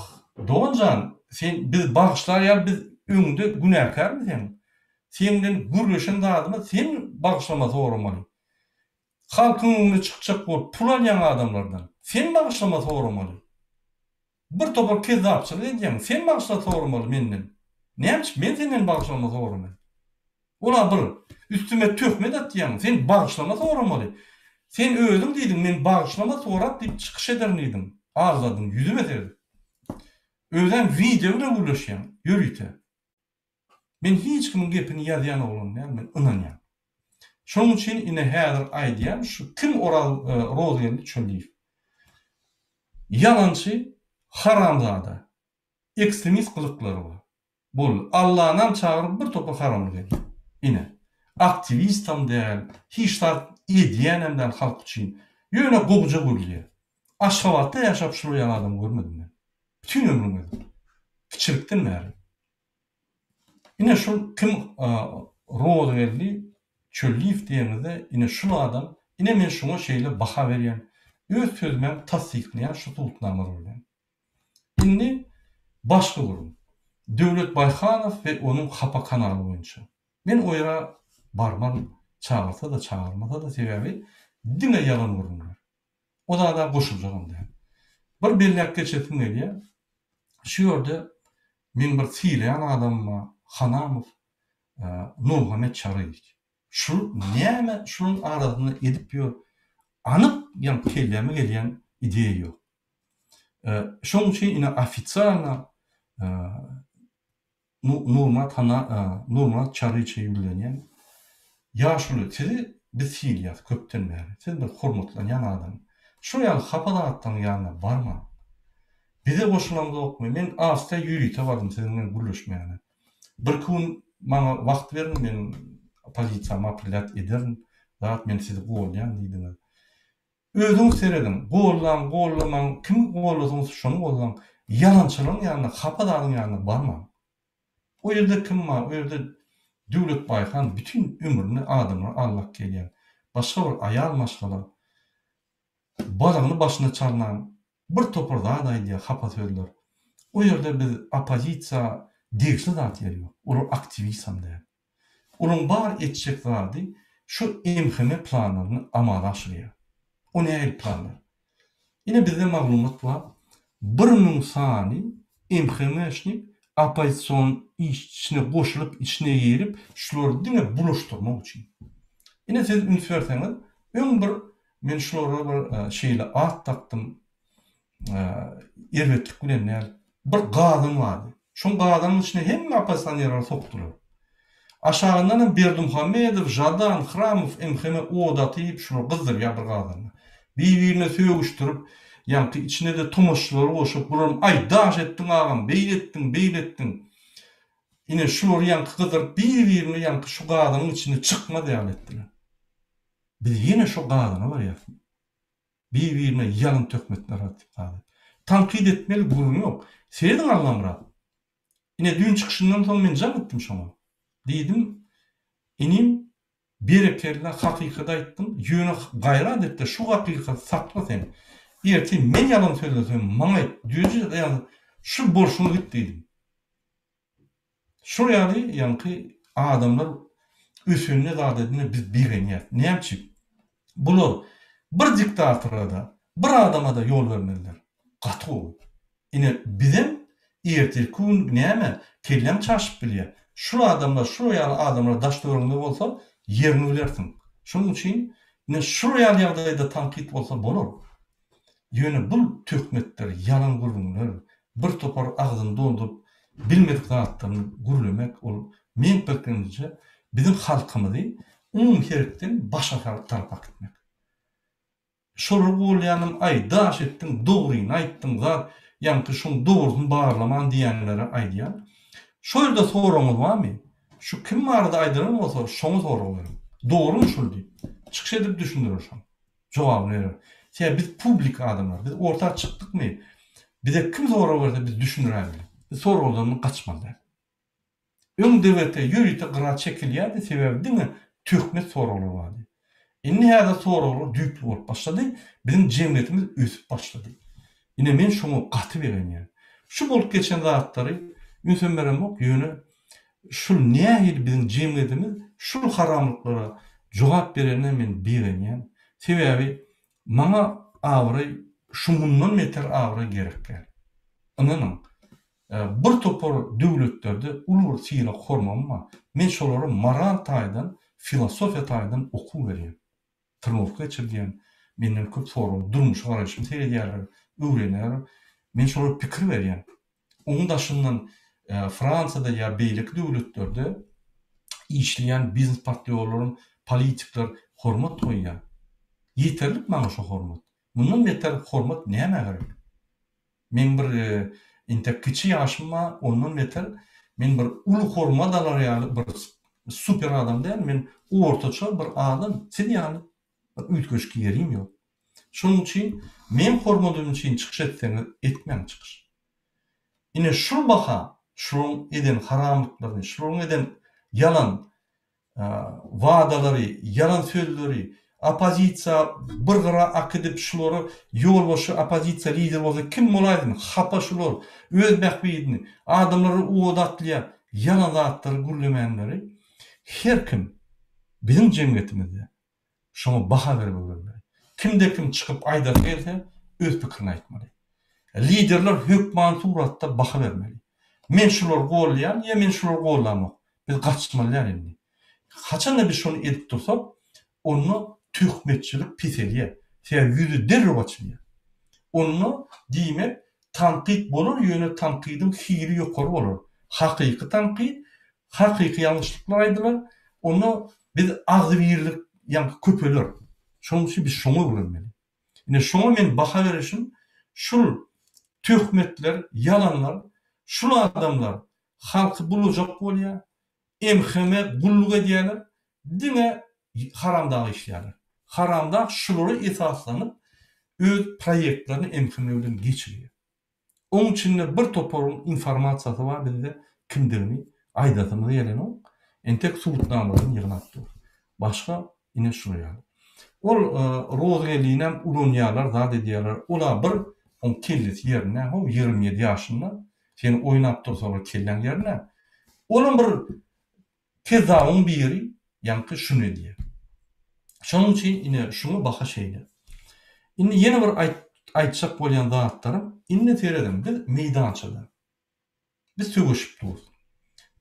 dogan jan, sen bizi bagyşlar ýaly biz öňde günäkärmi seň? Seň bilen gürleşen zadymyz sen bagyşlama soramaly. Halkyň öňüne çykjak bolup pul alýaň adamlardan. Sen bagyşlama soramaly. Bir topar kezzapçylyk edýäň, sen bagyşla soramaly menden. Näme üçin men senden bagyşlama soramaly? Ola bir, üstüme töhmet atýaň, sen bagyşlama soramaly. Sen özüň diýdiň, men bagyşlama sorap diýip çykyş ederin diýdiň. Aldadyň, ýüzüme seredip. Özem wideo bilen gürleşýäň, ýörite. Men hiç kimiň gepini ýazýan oglan däl, men ynanýan. Şonuň üçin ine häzir aýdýan şu kim Oraz Rozgeldi Çölliýew. Ýalançy, haramzada, ekstremist gylyklary bar. Boldy. Allanam çagyryp bir topar haramlyk edýär. Ine. Aktiwistam däl, hiç zat edýänem däl halk üçin. Ýöne gowuja gürlýär. Aşgabatda ýaşap şular ýaly adam görmedim men. Bütin ömrüm gezip. Kiçilikden bäri. Ine şul kim Rozgeldi Çölliýew diýeňizde ine şul adam, ine men şuňa şeýle baha berýän. Öz sözümem tassyklaýan şu subutnamalar bilen. Indi başga gürrüň. Döwlet Baýhanow we onuň hapa kanaly boýunça. Men o ýere barmaryn, çagyrsa-da, çagyrmasa-da, sebäbi diňe ýalan gürrüňler. O zada goşuljagam däl. Bir belläp geçesim gelýär, şu ýerde meň bir sylaýan adamym bar, Hanamow Nurmuhammet Çaryýewiç. Şul näme şularyň arasynda edip ýör, anyk ýa kelläme gelýän ideýa ýok. Şonuň üçin ine ofitsialno Nurmyrat hana Nurmyrat Çaryça ýüzlenýän. Ýaşuly sizi biz sylaýas köpden bäri. Siz bir hormatlanýan adam. Şol ýaly hapa zatlaryň ýanyna barmaň. Bize goşulaňzokmy? Men Awstriýa ýörite bardym siziň bilen gürleşmäne. Birki gün maňa wagt beriň men pozisiýamy opredelýat ederin. Zat men sizi goldaýan diýdiňiz. Özüňiz serediň, gollaň, gollamaň, kimi gollasaňyz şony gollaň, ýalançylaryň ýanyna, hapa zadyň ýanyna barmaň. O ýerde kim bar, o ýerde Döwlet Baýhan bütin ömrüni adamlary aldap gelýän, başga bir aýal maşgala balygyny başyna çalnan bir topar zat aýdýar, hapa sözler. O ýerde biz oppozisiýa degişli zat ýeri ýok, olar aktiwistam däl. Olaň bar etjek zady şu MHM planlaryny amala aşyrýar. O nähili planlar? Ine bizde maglumat bar, 1000 sany MHM-şnik oppozision işçine goşulyp içine girip şulary diňe bulaşdyrmak üçin. Ine siz üns berseňiz öň bir men şulara bir şeýle at dakdym erbetlik bilen däl, bir gazan bardy. Şoň gazanyň içine hemme oppozisionerleri sokdular. Aşagyndan hem Berdimuhamedow, Žadan, Hramow, MHM od atyp, şular gyzdyrýar bir gazanda. Bir-birine sögüşdirip, ýaňky içine-de tomaşçylary goşup, bularam aý, daş etdiň agam, beýle etdiň, beýle etdiň. Ine, şulary ýaňky gyzdyryp, bir-birini ýaňky şu gazanyň içinde çykmaz ýaly etdiler. Biz ýene şo gazana barýas. Bir-birine ýalyn töhmetler atyp galy. Tankyt etmeli gürrüň ýok. Serediň Allamyrat. Ine düýn çykyşyndan soň men jaň etdim şoňa. Diýdim, inim, berekella hakykaty aýtdyň, ýöne gaýrat etde şu hakykaty sakla sen. Ertir men ýalan sözlesem maňa aýt, düýeji ýaly şu bolşuňa git diýdim. Şol ýaly ýaňky adamlar ösende zat edende biz begenýäs. Näme üçin? Bular bir diktatora-da, bir adama-da ýol bermezler. Gaty gowy. Ine bizem ertirki gün näme kelläň çaşyp bilýär. Şul adamlar, şul ýaly adamlar daş töweregiňde bolsa ýeriňi bilersiň. Şonuň üçin ine şul ýaly ýagdaýda tankyt bolsa bolar. Ýöne bul töhmetler, ýalan gürrüňler, bir topar agzyny dolduryp bilmedik zatlaryny gürlemek ol. Meň pikirimçe, biziň halkymyzy umumy hereketden başga tarapa äkitmek. Şolar golýanym aý daş etdiň dogryny aýtdyň zat ýaňky şoň dogrusyny barlaman diýenlere aýdýan. Şo ýerde soragyňyz barmy? Şu kim barada aýdylan bolsa şoňa sorag beriň. Dogrymy şul diýip. Çykyş edip düşündirer şoň. Jogabyny berer. Sebäbi biz publik adamlar. Biz orta çykdykmy bize kim sorag berse biz düşündiräýmeli. Biz soraglardan gaçmaly däl. Öň DWT ýörite gyra çekilýärdi, sebäbi diňe töhmet soraglar bardy. Indi häzir soraglar düýpli bolup başlady, biziň jemgyýetimiz ösüp başlady. Ine men şoňa gaty begenýän. Şu bolup geçen zatlary ünsem beremok, ýöne şul nähili biziň jemgyýetimiz şul haramlyklara jogap berenine men begenýän. Sebäbi maňa abraý şu mundan beter abraý gerek däl. Ynanyň, Bir topar döwletlerde uly bir sylag hormam bar. Men şolara moral taýdan, filosofiýa taýdan okuw berýän. Trenowka geçirdýän. Menden köp sorag, durmuşy garaýşymy seredýärler, öwrenýärler. Men şolara pikir berýän. Onuň daşyndan Fransiýada ýa beýleki döwletlerde işleýän biznes partnýorlarym, politikler hormat goýýar. Ýeterlik maňa şo hormat. Mundan beter hormat nämä gerek? Meň bir entek kiçi ýaşym bar, ondan beter men bir uly hormat alar ýaly bir super adam däl, men ortaça bir adam, siz ýaly bir üýtgeşik ýerim ýok. Şonuň üçin meň hormatym üçin çykyş etseňiz etmäň çykyş. Ine şul baha şularyň eden haramlyklaryny, şularyň eden ýalan wadalary, ýalan sözleri, oppozisiýa bir gyra akidip şulary ýolbaşçy oppozisiýa lider bolsa kim bolaýsyn hapa şular öz bähbidini adamlary oda atlýar ýalan zatlary gürlemänleri her kim biziň jemgyýetimizde Şoňa baha berip öwrenmeli. Kimde-kim çykyp aýdasy gelse, öz pikirini aýtmaly. Liderler hökmany suratda baha bermeli. Men şulary gollaýan ýa men şulary gollamok. Biz gaçmaly däl indi. Haçanda biz şony edip dursak, onda töhmetçilik peselýär. Sebäbi ýüzi derrew açylýar. Onda, diýmek, tankyt bolar, ýöne tankydyň hili ýokary bolar. Hakyky tankyt, hakyky ýalňyşlyklar aýdylar. Onda Biz agzybirlik ýaňky köpeler. Şonuň üçin biz şoňa öwrenmeli. Ine şoňa men baha berişim şul töhmetler, ýalanlar, şul adamlar halky bulajak bolýar, MHM gulluk edýärler, diňe haramdag işleýärler. Haramdag şulara esaslanyp öz proýektlerini MHM bilen geçirýär. Oň içinde bir toparyň informasiýasy bar bizde kimdigini aýdasymyz gelenok. Entek subutnamalaryny ýygnap dur. Başga ine şular ýaly. Ol Rozgelinem ulanýarlar zat edýärler. Ola bir oň kellesi ýerinde how 27 ýaşynda seni oýnap dursalar kelläň ýerinde. Olam bir Kezzabyň biri ýaňky şuny edýär. Şonuň üçin ine şuňa baha şeýle. Indi ýene bir aýtjak bolýan zatlarym, indi serediň biz meýdançada. Biz söweşip durus.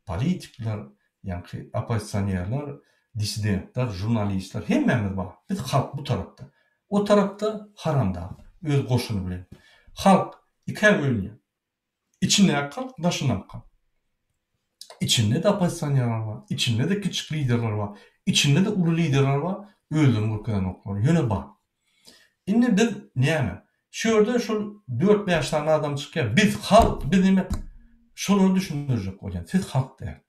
Politikler, ýaňky oppozisionerler, dissidentler, žurnalistler hemmämiz bar. Biz halk bu tarapda. O tarapda haramdag öz goşuny bilen. Halk ikä bölünýär. Içindäki halk, daşyndaky halk. Içinde-de oppozisionerler bar, içinde-de kiçijik liderler bar, içinde-de uly liderler bar, özlerini görkezenoklar, ýöne bar. Indi biz näme? Şu ýerde şol dört-bäş sany adam çykýar, biz halk, biz neme? Şolary düşündirjek bolýan, siz halk däl.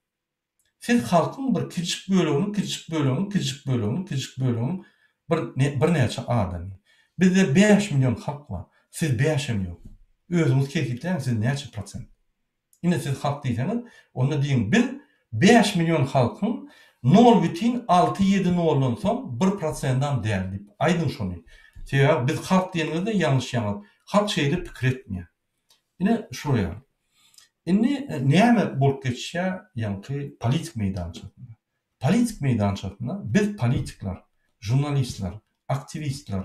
Siz halkyň bir kiçijik böleginiň, kiçijik böleginiň, kiçijik böleginiň, kiçijik böleginiň bir birnäçe adamy. Bizde 5 million halk bar. Siz bäşem ýok. Özüňiz kesgitläň siz näçe prosent. Ine siz halk diýseňiz, onda diýiň biz 5 million halkyň nol bütin alty ýedi noldan soň bir prosendam däl diýip aýdyň şony. Sebäbi biz halk diýeniňizde ýalňyşýaňyz. Halk şeýle pikir etmeýär. Ine şular ýaly. Indi näme bolup geçýär ýaňky politik meýdançasynda? Politik meýdançasynda biz politikler, žurnalistler, aktiwistler,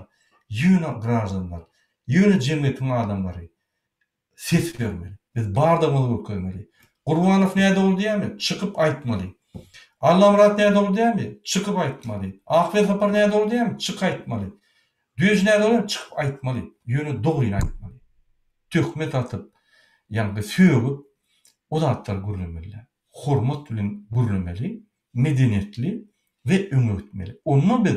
ýöne graždanlar, ýöne jemgyýetiň adamlary ses bermeli. Biz bardygymyzy görkezmeli. Gurbanow nädogry diýýärmi? Çykyp aýtmaly. Allamyrat nädogry diýýärmi? Çykyp aýtmaly. Akbel Sapar nädogry diýýärmi? Çyk aýtmaly. Düýeji nädogry çykyp aýtmaly, ýöne dogryny aýtmaly. Töhmet atyp, ýaňky sögüp o zatlary gürlemeli däl. hormat bilen gürlemeli, medeniýetli we öňe gitmeli. Onda biz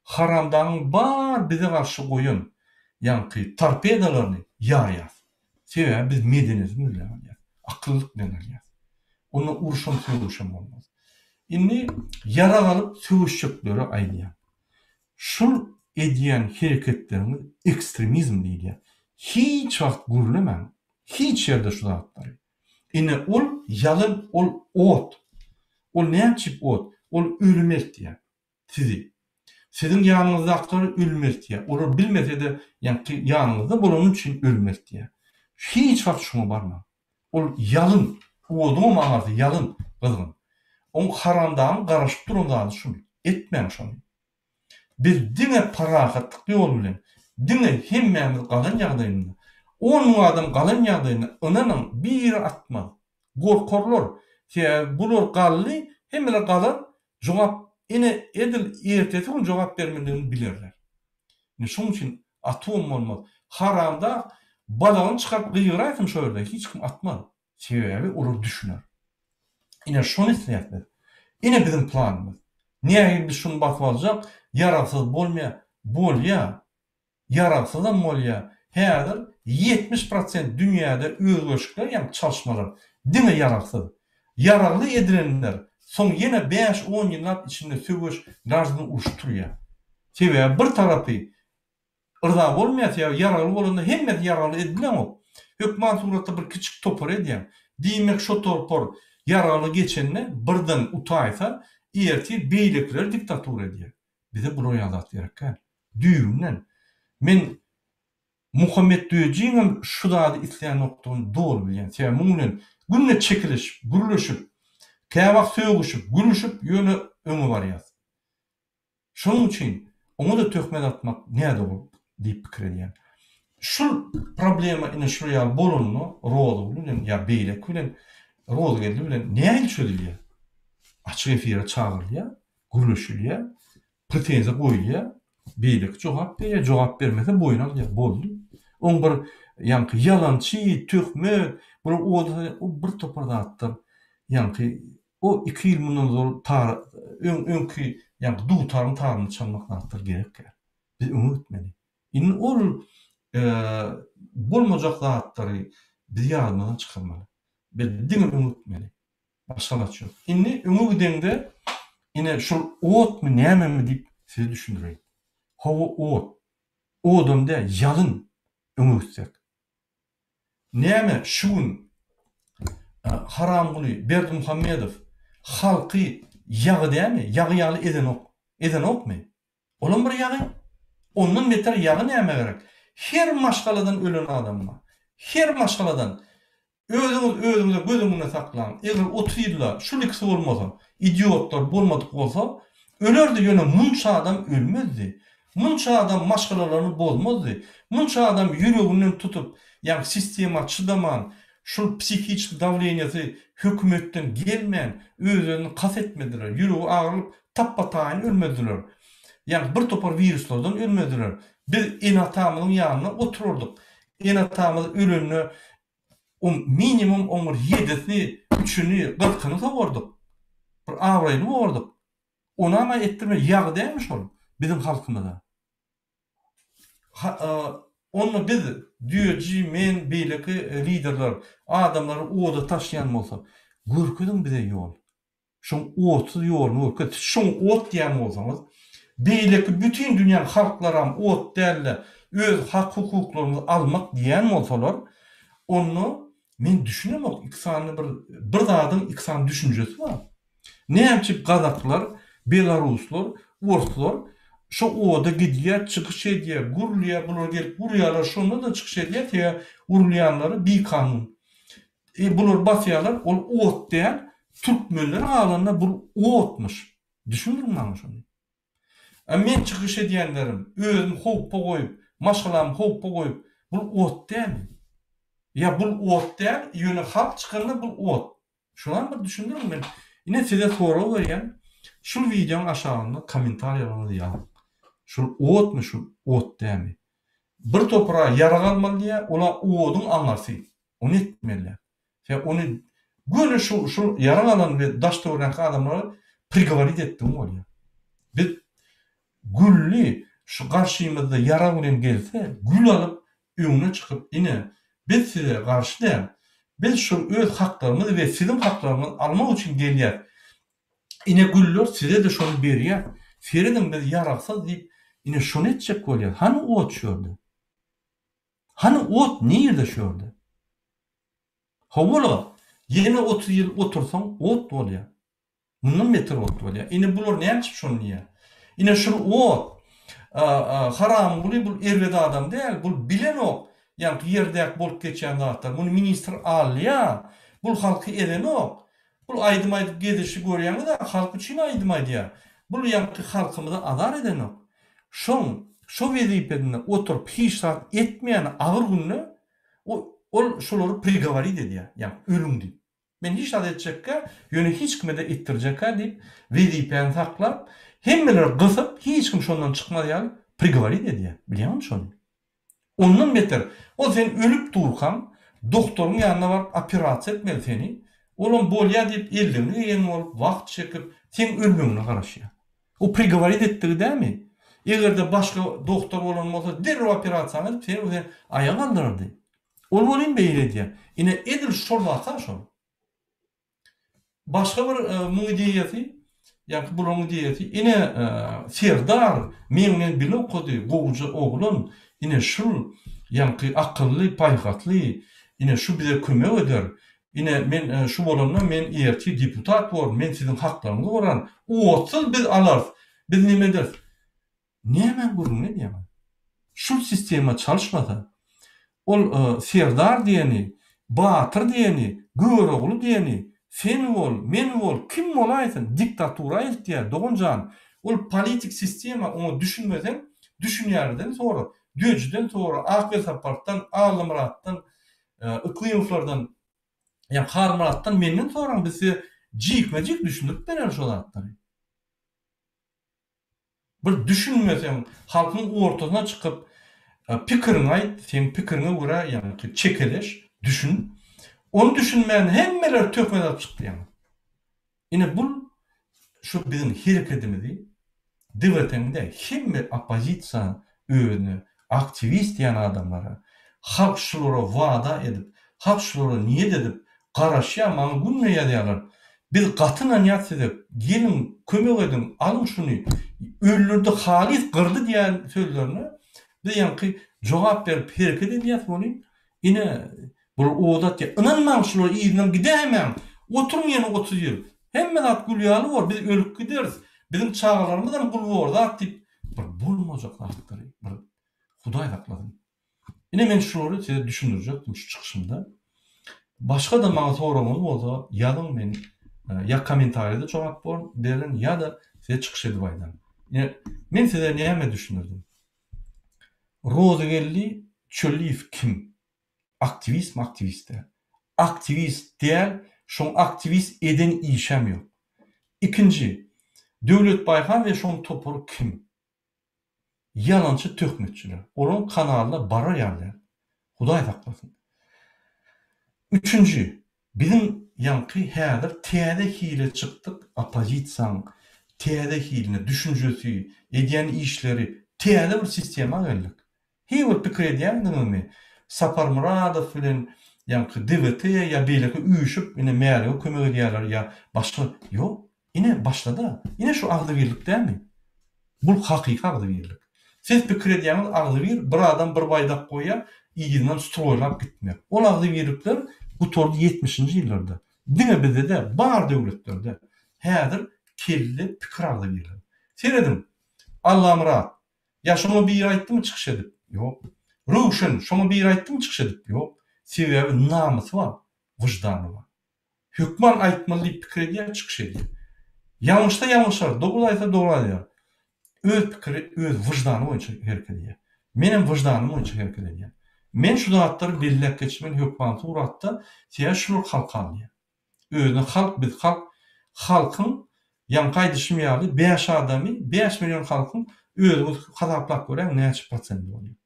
haramdagyň bar bize garşy goýan ýaňky torpedalaryny ýarýas. Sebäbi biz medeniýetimiz bilen alýas, akyllyk bilen alýas. Onda urşam sögüşem bolmaz. Indi ýarag alyp söweşjeklere aýdýan. Şul edýän hereketleriňiz ekstremizm diýilýär. Hiç wagt gürlemäň hiç ýerde şu zatlary. Ine ol ýalyn ol ot. Ol näçip ot? Ol ölüm eltýär sizi. Siziň ýanyňyzdakylary ölüm eltýär. Olar bilmese-de ýaňky ýanyňyzda bolany üçin ölüm eltýär. Hiç wagt şuňa barmaň. Ol ýalyn, oduňam aňarsy ýalyn, gyzgyn. Oň haramdagyň garaşyp duran zady şul. Etmäň şony. Biz diňe parahatlyk ýoly bilen, diňe hemmämiz galan ýagdaýynda, on müň adam galan ýagdaýynda, ynanyň, biri atmaz. Gorkarlar. Sebäbi bular galdy, hemmeler galar, jogap ine edil ertesi gün jogap bermelidigini bilerler. Ine şoň üçin atybam bolmaz. Haramdag balagyny çykaryp gygyraýsyn şo ýerde, hiç kim atmaz. Sebäbi olar düşüner. Ine şony isleýäs biz. Ine biziň planymyz. Nähili biz şuny basyp aljak? Ýaragsyz bolmaýar. Bolýar. Ýaragsyzam bolýar. Häzir 70 prosent dünýäde özgerişikler ýa çalyşmalar diňe ýaragsyz. Ýaragly edilenler soň ýene bäş-on ýyllap içinde söweş, graždan uruş turýar. Sebäbi bir tarapy Yrza bolmaýar, sebäbi ýaragly bolanda hemmesi ýaragly edibileňok. Hökman suratda bir kiçik topar edýäň. Diýmek şo topar ýaragly geçende birden utaýsa, ertir beýlekileri diktatura edýär. Bize bular ýaly zat gerek däl. Düýbünden. Men Muhammet Döjiňem şu zady islänokdygyny doly bilýän. Sebäbi muň bilen günde çekilişip, gürleşip, käwagt sögüşip, gülüşip ýöne öňe barýas. Şonuň üçin oňa-da töhmet atmak nädogry diýip pikir edýän. Şul problema ine şul ýaly bolanda Rozyguly bilen ýa beýleki bilen Rozygeldi bilen nähili çözülýär? Açyk efire çagyrylýar, gürleşilýär, pretenziýa goýulýar, beýleki jogap berýär, jogap bermese boýun alýar, boldy. Oň bir ýaňky ýalançy, töhmet, bular oda o bir topar zatlar ýaňky O iki ýyl mundan ozal tar öň öňki ýaňky dutaryň taryny çalmak zatlar gerek däl. Biz öňe gitmeli. Indi ol bolmajak zatlary biz ýadymyzdan çykarmaly. Biz diňe öňe gitmeli. Başga alaç ýok. Indi öňe gideňde ine şol otmy nämemi diýip size düşündireýin. Hawa ot. Odam däl ýalyn öňe gitsek. Näme şu gün Haramguly Berdimuhamedow halky ýagy dämi, ýagy ýaly ezenok, ezenokmy? Olam bir ýagy. Ondan beter ýagy nämä gerek? Her maşgaladan ölen adam bar. Her maşgaladan. Özüňiz özüňize göz öňünde saklaň. Eger 30 ýylda şul ikisi bolmasa, idiotlar bolmadyk bolsa, ölerdi ýöne munça adam ölmezdi. Munça adam maşgalalaryny bozmazdy. Munça adam ýüreginden tutup, ýagny sistema çydaman, şul psihiçki dawleniýasy hökümetden gelmän, öz-özüni kast etmediler, ýüregi agyrylyp tapba-taýyn ölmezdiler. Ýagny bir topar wiruslardan ölmezdiler. Biz ene-atamyzyň ýanynda oturardyk. Ene-atamyz ölende o minimum oň bir ýedisini, üçüni, kyrkyny sowardyk. Bir abraýly bolardyk. Onam-a etdirme, ýagy dälmi şol biziň halkymyza? Ha, onda biz, düýeji, men, beýleki liderler adamlary oda taşlaýan bolsa, görkeziň bize ýol. Şoň otsuz ýoluny görkez. Siz şoňa ot diýýän bolsaňyz, beýleki bütin dünýäň halklaram ot däl-de, öz hak-hukuklarymyzy almak diýýän bolsalar, onda men düşünemok, iki sany bir, bir zadyň iki sany düşünjesi bar. Näme üçin gazaklar, belaruslar, orslar şo oda gidýär, çykyş edýär, gürlýär, bular gelip urýarlar, şonda-da çykyş edýär, sebäbi urulýanlary bikanun. E, bular basýarlar, ol ot däl, türkmenler galanda bul otmuş. Düşündiriň maňa şony. A men çykyş edýänlerim, özümi howpa goýup, maşgalamy howpa goýup, bul ot dälmi? Ýa bul ot däl, ýöne halk çykanda bul ot. Şonam bir düşündiriň men ine size sorag berýän şul wideoň aşagynda kommentariýalaryňyzy ýazyň. Şul otmy şul ot dämi? Bir topara ýarag almaly diýýär ola oduň aňarsy. Ony etmeliler. Sebäbi ony. Göni şu şu ýarag alan we daş-töweregindäki adamlara prigoworit etdigiň bolýar. Biz gülli şu garşymyzda ýarag bilen gelse, gül alyp öňüne çykyp ine, biz size garşy däl, biz şu öz haklarymyzy we siziň haklaryňyzy almak üçin gelýäs. Ine güller size-de şony berýäs. Serediň biz ýaragsyz diýip, ine şony etjek bolýas. Hany ot şu ýerde? Hany ot nirde şu ýerde? Hawa-la, ýene 30 ýyl otursaň ot bolýar. Mundan beter ot bolýar. Ine bular näme üçin şony diýýär? Ine şul ot. Haramguly bul erbet adam däl, bul bilenok ýaňky ýerdäki bolup geçýän zatlar. Muny ministr alýar. Bul halky ezenok. Bul aýdym aýdyp gezişi görýäňiz-ä, halk üçin aýdym aýdýar. Bul ýaňky halkymyza azar edenok. Şoň şo wezipesinde oturyp hiç zat etmeýäni agyr günde ol şolary prigoworit edýär, ýaňky ölüň diýip. Men hiç zat etjekgä, ýöne hiç kime-de etdirjekgä diýip, wezipäni saklap, hemmeleri gysyp, hiç kim şondan çykmaz ýaly prigoworit edýär. Bilýäňmi şony? Ondan beter, ol sen ölüp durkaň, doktoryň ýanyna baryp operasiýa etmeli seni, olam bolýa diýip elligini geýen bolup, wagt çekip, seň ölmegiňe garaşýar. O prigoworit etdigi dämi? Eger-de başga doktor bolan bolsa, derrew operasiýany edip, seni sen aýaga galdyrardy. Ol welin beýle edýär. Ine, edil şol waka şol. Başga bir muň ideýasy, ýaňky bularyň ideýasy, ine, Serdar meň bilen bile okady, gowuja oglan, ine, şul ýaňky akylly, paýhasly, ine, şu bize kömek eder, ine, men şu bolanda men ertir deputat borun, men siziň haklaryňyzy goraryn, otsuz biz alarys, biz neme ederis. Nämäň gürrüňini edýäňiz? Şul sistema çalyşmasa, ol Serdar diýeni, Batyr diýeni, Görogly diýeni, sen bol, men bol, kim bolaýsyn, diktatura eltýär, dogan jan. Ol politik sistema, oňa düşünmeseň, düşünýärden sora, Döjüden sora, Ak Welsapardan, Allamyratdan, Yklymowlardan, ýa Halmyratdan menden soraň, biz size jikme-jik düşündirip bereris şo zatlary. Bir düşünmeseň halkyň ortasyna çykyp pikiriňi aýt, seň pikiriňe görä ýaňky çekeleş, düşün. Ony düşünmän hemmeler töhmet atyp çykdy ýaňy. Ine bul şu biziň herekedimizi DWT-ň-de hemme oppozisiýa özüne aktiwist diýen adamlara halk şulara wada edip, halk şulara niýet edip Garaşýan maňa günde ýazýarlar. Biz gaty ynanýas size geliň kömek ediň alyň şuny öldürdi halys gyrdy diýen sözlerine biz ýaňky jogap berip hereket edýäs welin ine bular ot atýar ynanmaň şulara yzyndan gidäýmäň oturyň ýene 30 ýyl hemme zat gül ýaly bor biz ölüp gideris biziň çagalarymyzam gul bor zat diýip bir bolmajak zatlary bir hudaý saklasyn. Ine men şulary size düşündirjekdim şu çykyşymda. Başga-da maňa soragyňyz bolsa ýazyň men ýa kommentariýada jogap berin ýa-da size çykyş edip aýdaryn. Ine men size näme düşündirdim. Rozygeldi Çölliýew kim? Aktiwistmi aktiwist däl. Aktiwist däl, şoň aktiwist eden işem ýok. Ikinji, Döwlet Baýhan we şoň topary kim? Ýalançy töhmetçiler. Olaryň kanalyna barar ýaly däl. Hudaý saklasyn. Üçünji, biziň ýaňky häzir täze hile çykdyk oppozisiýaň täze hiline, düşünjesi, edýän işleri täze bir sistema geldik. Heý bir pikir edýändiňizmi, Saparmyradow bilen ýaňky DWT ýa beýleki üýşüp ine Märige kömek edýärler ýa başga ýok. Ine başlada. Ine şu agzybirlik dälmi? Bul hakyky agzybirlik. Siz pikir edýäňiz agzybir bir adam bir baýdak goýýar yzyndan stroýlap gitmek. Ol agzybirlikler gutardy ýetmişinji ýyllarda. Diňe bizde däl bar döwletlerde. Häzir kelle pikir agzybirligi. Serediň Allamyrat ýa şoňa biri aýtdymy çykyş edip? Ýok. Röwşen şoňa biri aýtdymy çykyş edip? Ýok. Sebäbi namysy bar, wyždany bar. Hökman aýtmaly diýip pikir edýär, çykyş edýär. Ýalňyşsa ýalňyşar, dogry aýtsa dogry aýdar. Öz pikiri, öz wyždany boýunça hereket edýär. Menem wyždanym boýunça hereket edýän. Men şu zatlary belläp geçmeli hökman suratda, sebäbi şular halka alynýar. Özüne halk, biz halk, halkyň ýaňky aýdyşym ýaly bäş adamy, 5 million halkyň özüňiz hasaplap göräýiň näçe prosendi bolýar.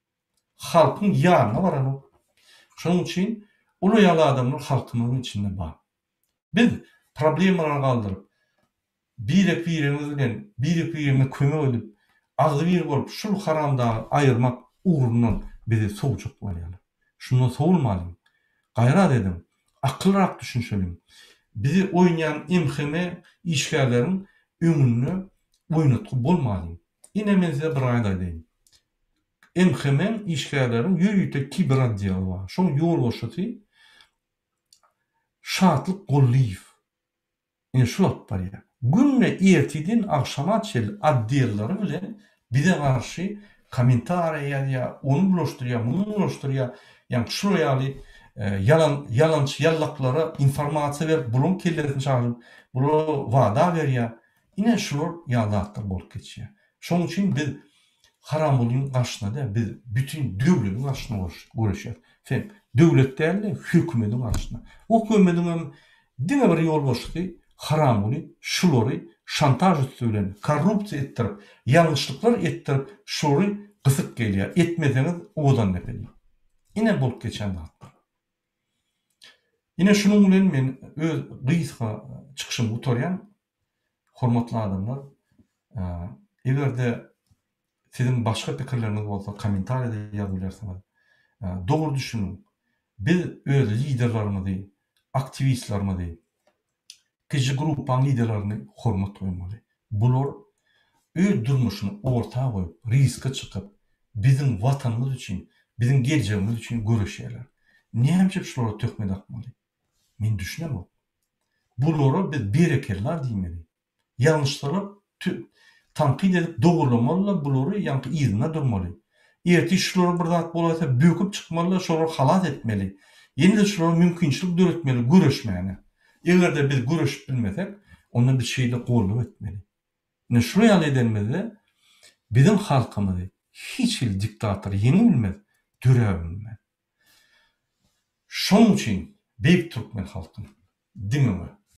Halkyň ýanyna baranok. Şonuň üçin uly ýaly adamlar halkymyzyň içinde bar. Biz problemalary galdyryp, birek-biregimiz bilen birek-biregimize kömek edip, agzybir bolup şul haramdagy aýyrmak ugrundan bizi sowjak bolýarlar. Şundan sowulmalyň. Gaýrat ediň. Akylrak düşünşeliň. Bizi oýnaýan MHM işgärleriň öňünde oýnatgy bolmalyň. Ine men size bir zat aýdaýyn. MHM-iň işgärleriň ýörite kiber otdeli bar. Şoň ýolbaşçysy Şatlyk Gollyýew. Ine şul alyp barýar. Günde ertirden agşama çenli otdelleri bilen bize garşy kommentariýa ýazýar, ony bulaşdyrýar, muny bulaşdyrýar. Ýagny şular ýaly ýalan ýalançy ýallaklara informasiýa berip, bularyň kellesini çaşyryp, bulara wada berýär. Ine şular ýaly zatlar bolup geçýär. Şonuň üçin biz Haramgulyň garşysyna däl, biz bütin döwlediň garşysyna göreşýäris. Sen döwlet däl-de, hökümediň garşysyna. O hökümediňem diňe bir ýolbaşçysy Haramguly şulary şantaž üsti bilen, korrupsiýa etdirip, ýalňyşlyklar etdirip şulary gysyp gelýär. Etmeseňiz owadan depe diýip. Ine bolup geçen zatlar. Ine şunuň bilen men öz gysga çykyşymy gutarýan. Hormatly adamlar, eger-de siziň başga pikirleriňiz bolsa kommentariýada ýazyp bilersiňiz. Dogry düşüniň, biz öz liderlerimizi, aktiwistlerimizi, kiçi gruppaň liderlerini hormat goýmaly. Bular öz durmuşyny orta goýup, riske çykyp, biziň Watanymyz üçin, biziň geljegimiz üçin göreşýärler. Näme üçin şulara töhmet atmaly? Men düşünemok. Bulara biz berekella diýmeli. Ýalňyşsalar tankyt edip dogurlamaly-da bulary ýaňky yzynda durmaly. Ertir şulara bir zat bolaýsa böküp çykmaly-da şolary halas etmeli. Ýene-de şulara mümkinçilik döretmeli göreşmäne. Eger-de biz göreşip bilmesek, onda biz şeýle goldaw etmeli. Ine şular ýaly edenimizde biziň halkymyzy hiç hili diktator ýeňip bilmez, döräp bilmez. Şonuň üçin beýik türkmen halkyny diňe we.